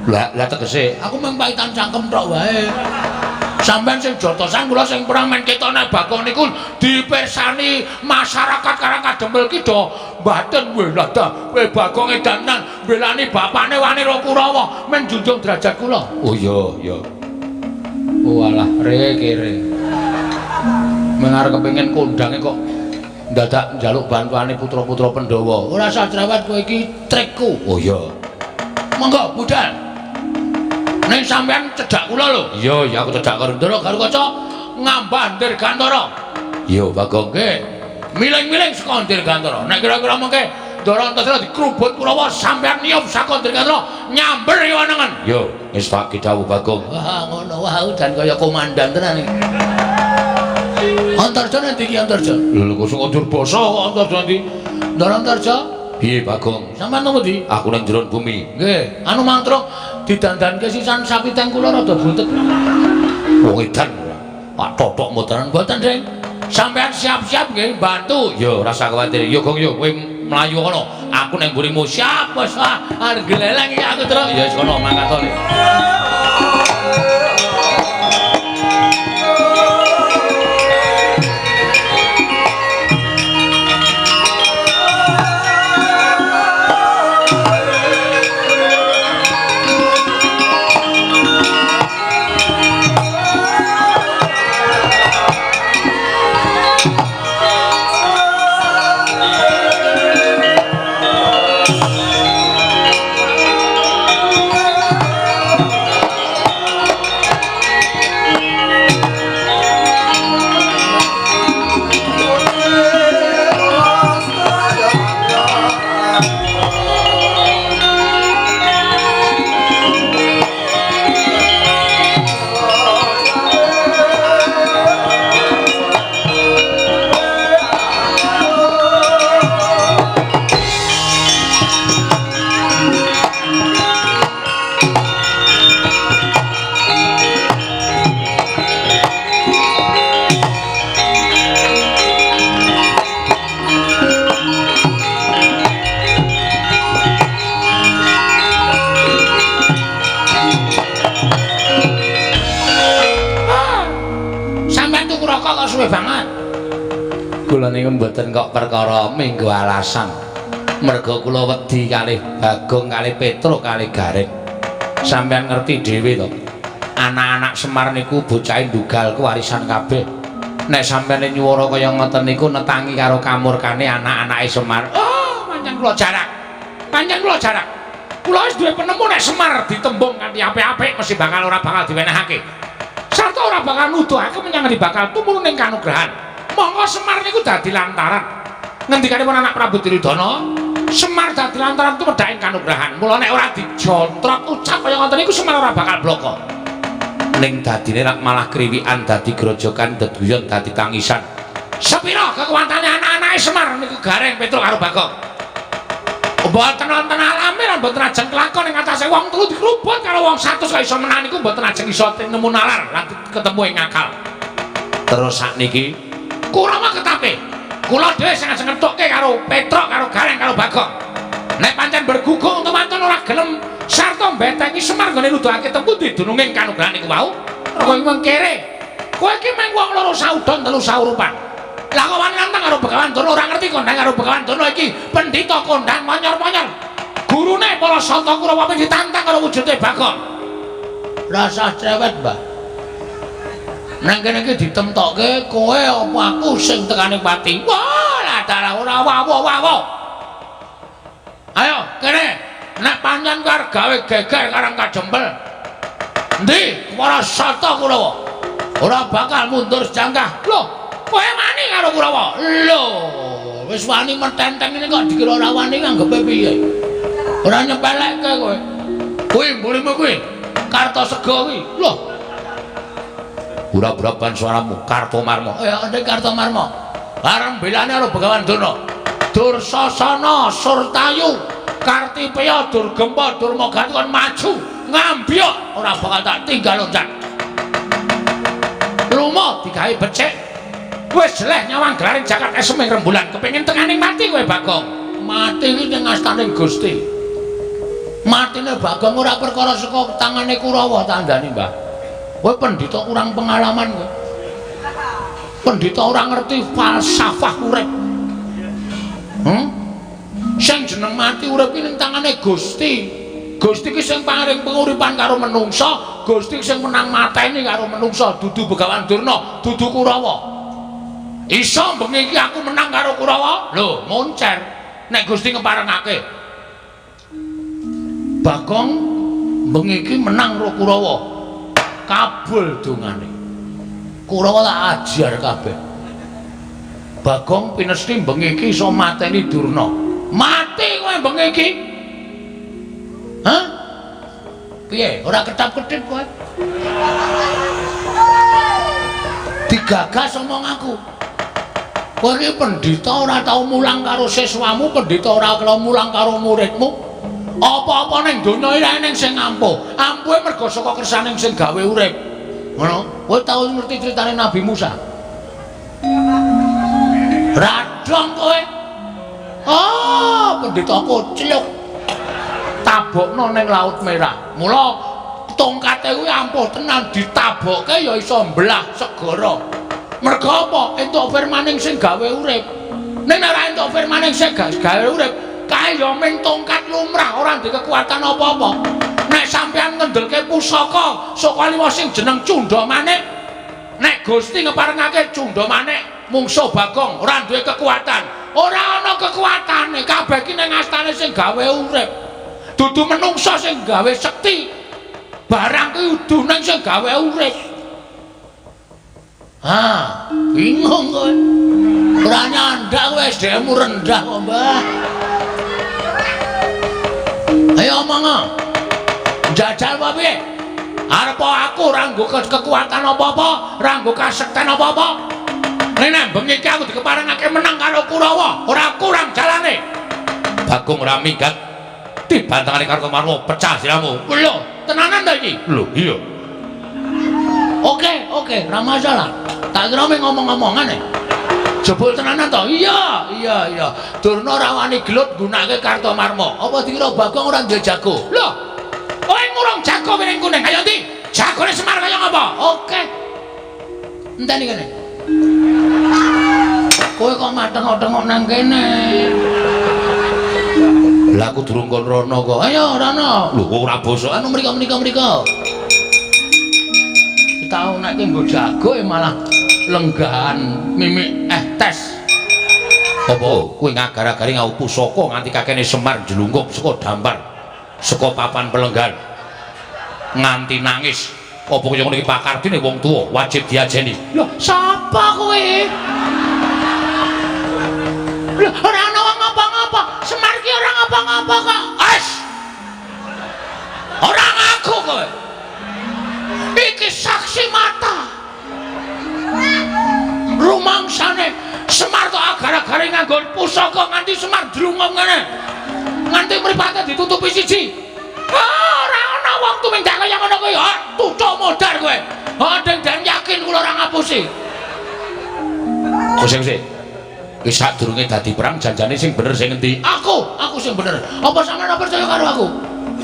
Lah, lah tegese aku mung paitan cangkem tok wae. Sampean sing jotosan kula sing perang men ketok nek Bagong niku dipirsani masyarakat Karang Kadempel ki do mbaten weh lah ta kowe Bagong edanan mbelani bapane wani ro Kurawa men junjung derajat kula. Oh iya iya. Oh alah re kere. Mengar kepengin kondange kok ndadak njaluk bantuane putra-putra Pandhawa. Ora usah cerewet kowe iki trikku. Oh iya. Monggo budal. Ning sampean cedhak kula lho. Iya, iya aku cedhak karo Ndara Garukaca ngambah Dirgantara. Iya, Bagong nggih. Miling-miling saka Dirgantara. Nek kira-kira mengke Ndara Antasena dikrubut Kurawa sampean niyup saka Dirgantara Nyamber iki wenengen. Yo, wis tak dawuh Bagong. Wah, ngono wah udan kaya komandan tenan iki. Antarja nanti iki Antarja. Lho kok sing basa kok Antarja ndi? Ndara Antarja? Piye Bagong? Sampeyan nang ndi? Aku nang jero bumi. Nggih, anu mantra didandanke sisan sapi teng kula rada buntet. Wong edan ora. Pak totok Mboten mboten, Ding. Sampeyan siap-siap nggih bantu. Yo rasa kuwatir. Yo Gong yo kowe mlayu kono. Aku nang mburimu. Siap, bos. Ah, arep gleleng iki aku terus. Ya wis kono mangkat to. Suwe banget. Kula niku mboten kok perkara minggu alasan. Merga kula wedi kalih Bagong kalih Petruk kalih Gareng. Sampeyan ngerti dhewe to. Anak-anak Semar niku bocahe ndugal kewarisan kabeh. Nek sampeyan nyuwara kaya ngoten niku netangi karo kamurkane anak-anake Semar. Oh, pancen kula jarak. Pancen kula jarak. Kula wis duwe penemu nek Semar ditembung kanthi apik-apik mesti bakal ora bakal diwenehake. Sarta ora bakal nuduhake menyang ngendi bakal tumurun ing kanugrahan. Monggo Semar niku dadi lantaran. Ngendikanipun anak Prabu Duryudana, Semar dadi lantaran tumedhak ing kanugrahan. Mula nek ora dijontrok ucap kaya ngoten niku Semar ora bakal bloko. Ning dadine rak malah kriwikan dadi grojokan deduyon dadi tangisan. Sepira kekuatane anak-anake Semar niku Gareng Petruk karo Bagong. Mboten wonten alame lan mboten ajeng kelakon ing atase wong telu dikrubut karo wong 100 kok iso menang niku mboten ajeng iso nemu nalar lan ketemu ing akal. Terus sakniki Kurawa ketape. Kula dhewe sing ajeng ngethukke karo Petruk karo Gareng karo Bagong. Nek pancen bergugung tumanten ora gelem sarta mbetengi Semar nggone nuduhake temu didununging kanugrahan niku wau. Kowe mung kere. Kowe iki mung wong loro saudon telu saurupan. Lah kok wani nantang karo Begawan Durna ora ngerti kondang karo Begawan Durna iki pendhita kondang monyor-monyor. Gurune para Sata Kurawa ditantang karo wujude Bagong. Rasah cewek, Mbah. Nang kene iki ditemtokke kowe apa aku sing tekane pati. Wah, lah dalah ora wawo-wawo. Ayo, kene. Nek pancen arep gawe geger karang kajempel. Endi para Sata Kurawa? Ora bakal mundur sejangkah. Loh, kowe wani karo Kurawa? Lho, wis wani mententeng ini kok dikira ora wani nganggepe piye? Ora nyepelekke kowe. Kuwi mburimu kuwi. Kartosega kuwi. Loh. Ura-uraban suaramu Kartomarma. Ya, ndek Kartomarma. Bareng belane karo Begawan Durna. Dursasana Surtayu, Kartipeya Durgempa Durmagati kon maju ngambyok ora bakal tak tinggal loncat. Lumo digawe becik. Wis jeleh nyawang gelaring jagat esem ing rembulan kepengin tekaning mati kowe Bagong. Mati iki ning astaning Gusti. Matine Bagong ora perkara saka tangane Kurawa tandani, Mbah. Kowe pendhita kurang pengalaman kowe. Pendhita ora ngerti falsafah urip. Sing jeneng mati urip iki ning tangane Gusti. Gusti ki sing paring penguripan karo menungsa, Gusti sing menang mateni karo menungsa, dudu Begawan Durna, dudu Kurawa. Iso bengi iki aku menang karo Kurawa? Lho, moncer. Nek Gusti ngeparengake. Bagong bengi iki menang karo Kurawa. Kabul dongane. Kurawa tak ajar kabeh. Bagong pinesti bengi iki iso mateni Durna. Mati kowe bengi iki. Hah? Piye? Ora ketap-ketip kowe. Digagas omong aku. Kowe iki pendhita ora tau mulang karo siswamu, pendhita ora tau mulang karo muridmu. Apa-apa ning donya iki ning sing ampuh. Ampuhe mergo saka kersane sing gawe urip. Ngono. Kowe tau ngerti critane Nabi Musa? Radong kowe. Oh, pendhita kocluk. Tabokno ning Laut Merah. Mula tongkate kuwi ampuh tenan ditabokke ya iso mbelah segara. Mergo apa? Entuk firmaning sing gawe urip. Nek ora entuk firmaning sing gawe urip, kae ya ming tongkat lumrah ora ndek kekuatan apa-apa. Nek sampeyan ngendelke pusaka saka liwa sing jeneng Cunda Manik, nek Gusti ngeparengake Cunda Manik mungsuh Bagong ora duwe kekuatan. Ora ana kekuatane, kabeh ki ning astane sing gawe urip. Dudu menungsa sing gawe sekti. Barang ki udu ning sing gawe urip. Ha, bingung kowe. Ora nyandak kowe SDM-mu rendah kok, Mbah. Ayo omong. Jajal apa piye? Arep aku ora nggo kekuatan apa-apa, ora nggo kasekten apa-apa. Nek bengi iki aku dikeparengake menang karo Kurawa, ora kurang jalane. Bagong ora minggat dibantangane karo Marwa pecah siramu. Lho, tenanan ta iki? Lho, iya. Oke, oke, ora masalah. Tak kira mung ngomong-ngomongan e. Jebul tenanan to? Iya, iya, iya. Durna ora wani gelut nggunakake Kartomarma. Apa dikira Bagong ora duwe jago? Lho, kowe ngurung jago piring kuning. Ayo ndi? Jagone Semar kaya ngapa? Oke. Enteni kene. Kowe kok mateng-tengok nang kene. Lah aku durung kon rono kok. Ayo rono. Lho kok ora bosok. Anu mriko mriko mriko. Tau nek nggo jago malah lenggahan mimik tes. Apa kowe ngagar-agari ngau pusaka nganti kakene Semar njlungkup saka dampar saka papan pelenggan nganti nangis. Apa kaya ngono iki pakardine wong tuwa wajib diajeni. Lho sapa kowe? Lho ora ana wong ngapa-ngapa. Semar ki ora ngapa-ngapa kok. Wes. Ora ngaku kowe. Iki saksi mata. Rumangsane Semar tok agar-agare nganggo pusaka nganti Semar drungong ngene. Nganti mripate ditutupi siji. Ora ana wong tumindak kaya ngono kuwi. Ha, tutuk modar kowe. Ha, deng yakin kula ora ngapusi. Sing sing. Wis sadurunge dadi perang janjane sing bener sing endi? Aku sing bener. Apa sampeyan ora percaya karo aku?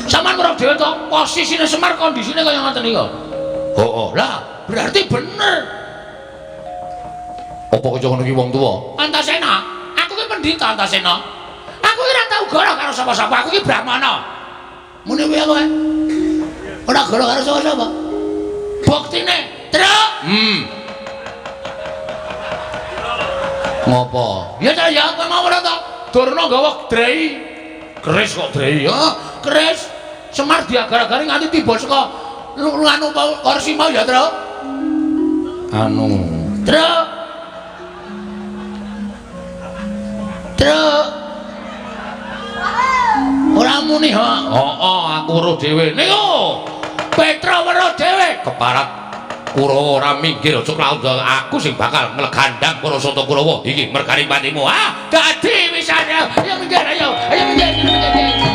Sampeyan ora dhewe to posisine Semar kondisine kaya ngoten iki. Heeh. Lah, berarti bener. Apa kaya ngono iki wong tuwa? Antasena, aku ki pendhita Antasena. Aku ki ora tau goro karo sapa-sapa, aku ki Brahmana. Muni piye kowe? Ora goro karo sapa-sapa. Buktine, Truk. Ngopo? Ya ta ya, kowe mau ora to? Durna nggawa drei. Keris kok drei? Ya, keris. Semar diagar-agari nganti tiba saka anu kursi mau ya, Truk. Anu. Truk. Truk. Ora muni ha. Heeh, aku weruh dhewe. Niku. Petra weruh dhewe. Keparat Kurawa ora minggir aja klaut aku sing bakal nglegandang para sata Kurawa. Iki mergane patimu. Ah, dadi wisane. Ayo minggir, ayo. Ayo minggir, minggir.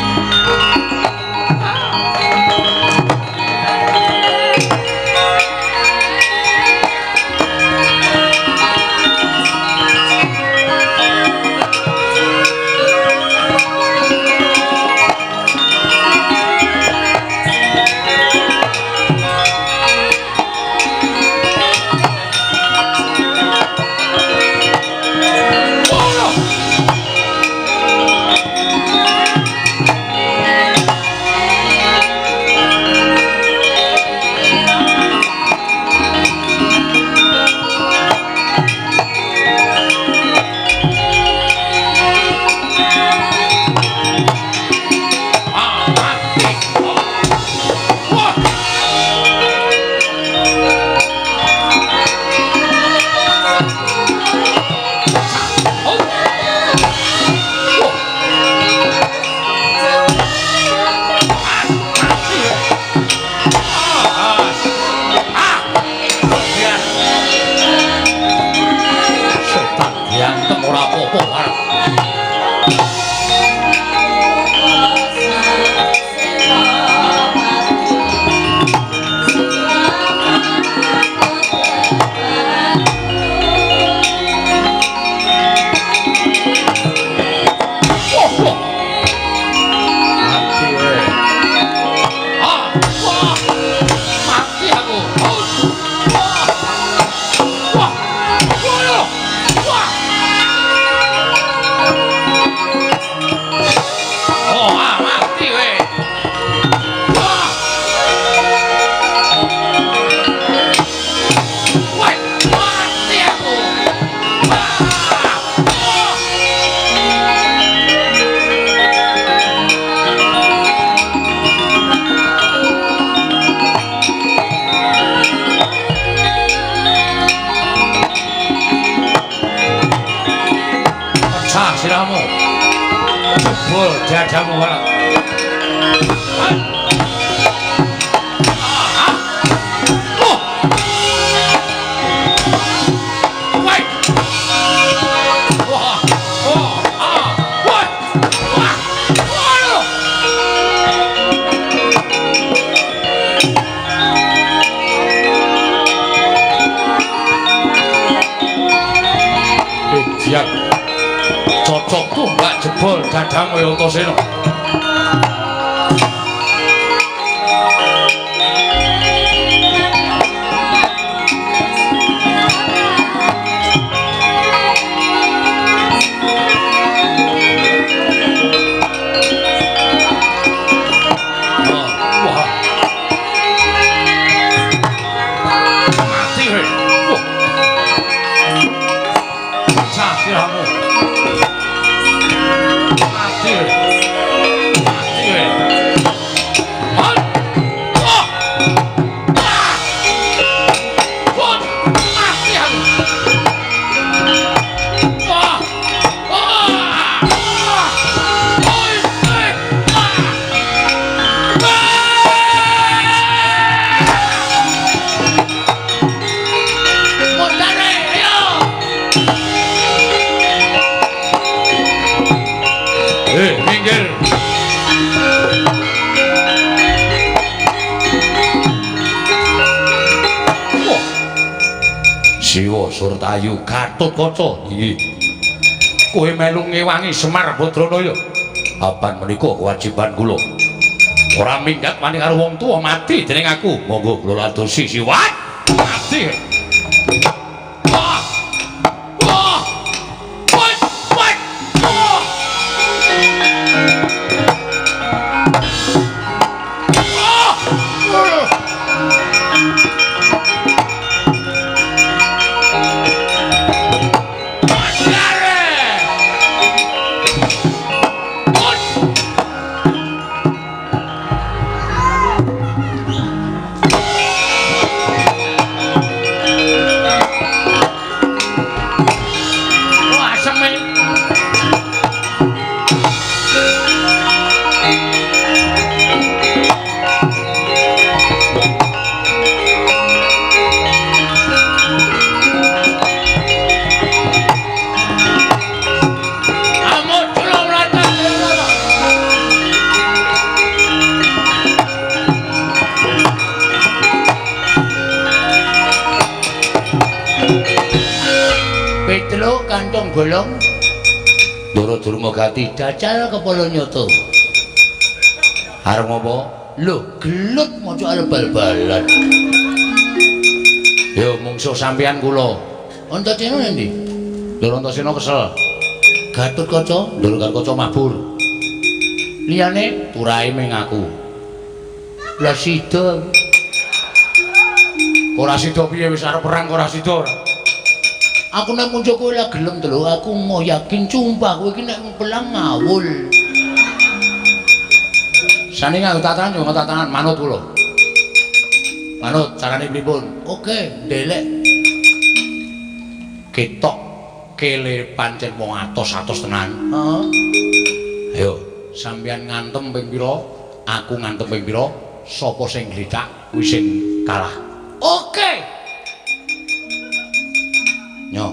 sapa arep. Siramu jebol dadamu ora. Cocok tumbak jebol dadamu ya Antasena. Wah. Mati kowe. Wah. Pecah sirahmu. Mati. Mati kowe. Wah. Wah. Mati aku. Wah. Wah. Oi, oi. Mondare, ayo. Minggir. Wah. Siwa Surtayu Gatotkaca iki. Kowe melu ngewangi Semar Badranaya. Apan menika kewajiban kula. Ora minggat wani karo wong tuwa mati dening aku. Monggo kula ladosi Siwa. Mati. Wah. Wah. Wah. Wah. Wah. Wah, aseme. Amot kula mrata. Petruk kantong bolong Ndoro Durma Gati dacal kepala nyoto. Arep ngopo? Lho, gelut maca arep bal-balan. Yo mungsuh sampeyan kula. Antasena endi? Ndoro Antasena kesel. Gatotkaca, Ndoro Gatotkaca mabur. Liyane turahe ming aku. Lah sida. Ora sida piye wis arep perang ora sida ora. Aku nek muncul kowe lah gelem to lho, aku mau yakin sumpah kowe iki nek pelang ngawul. Sane nganggo tatanan yo tatanan manut kula. Manut carane pripun? Oke, ndelek. Ketok kele pancen wong atos-atos tenan. Heeh. Ayo, sampeyan ngantem ping pira? Aku ngantem ping pira? Sapa sing glithak kuwi sing kalah. Oke. Nyo.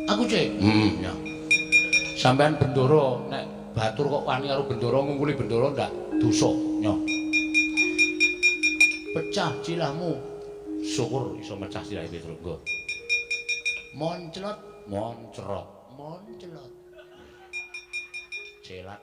Aku cek. Ya. Sampeyan bendoro nek batur kok wani karo bendoro ngungkuli bendoro ndak dosa. Nyo. Pecah cilahmu. Syukur iso mecah silahe Petruk. Nggo. Monclot, moncrot, monclot. Celat.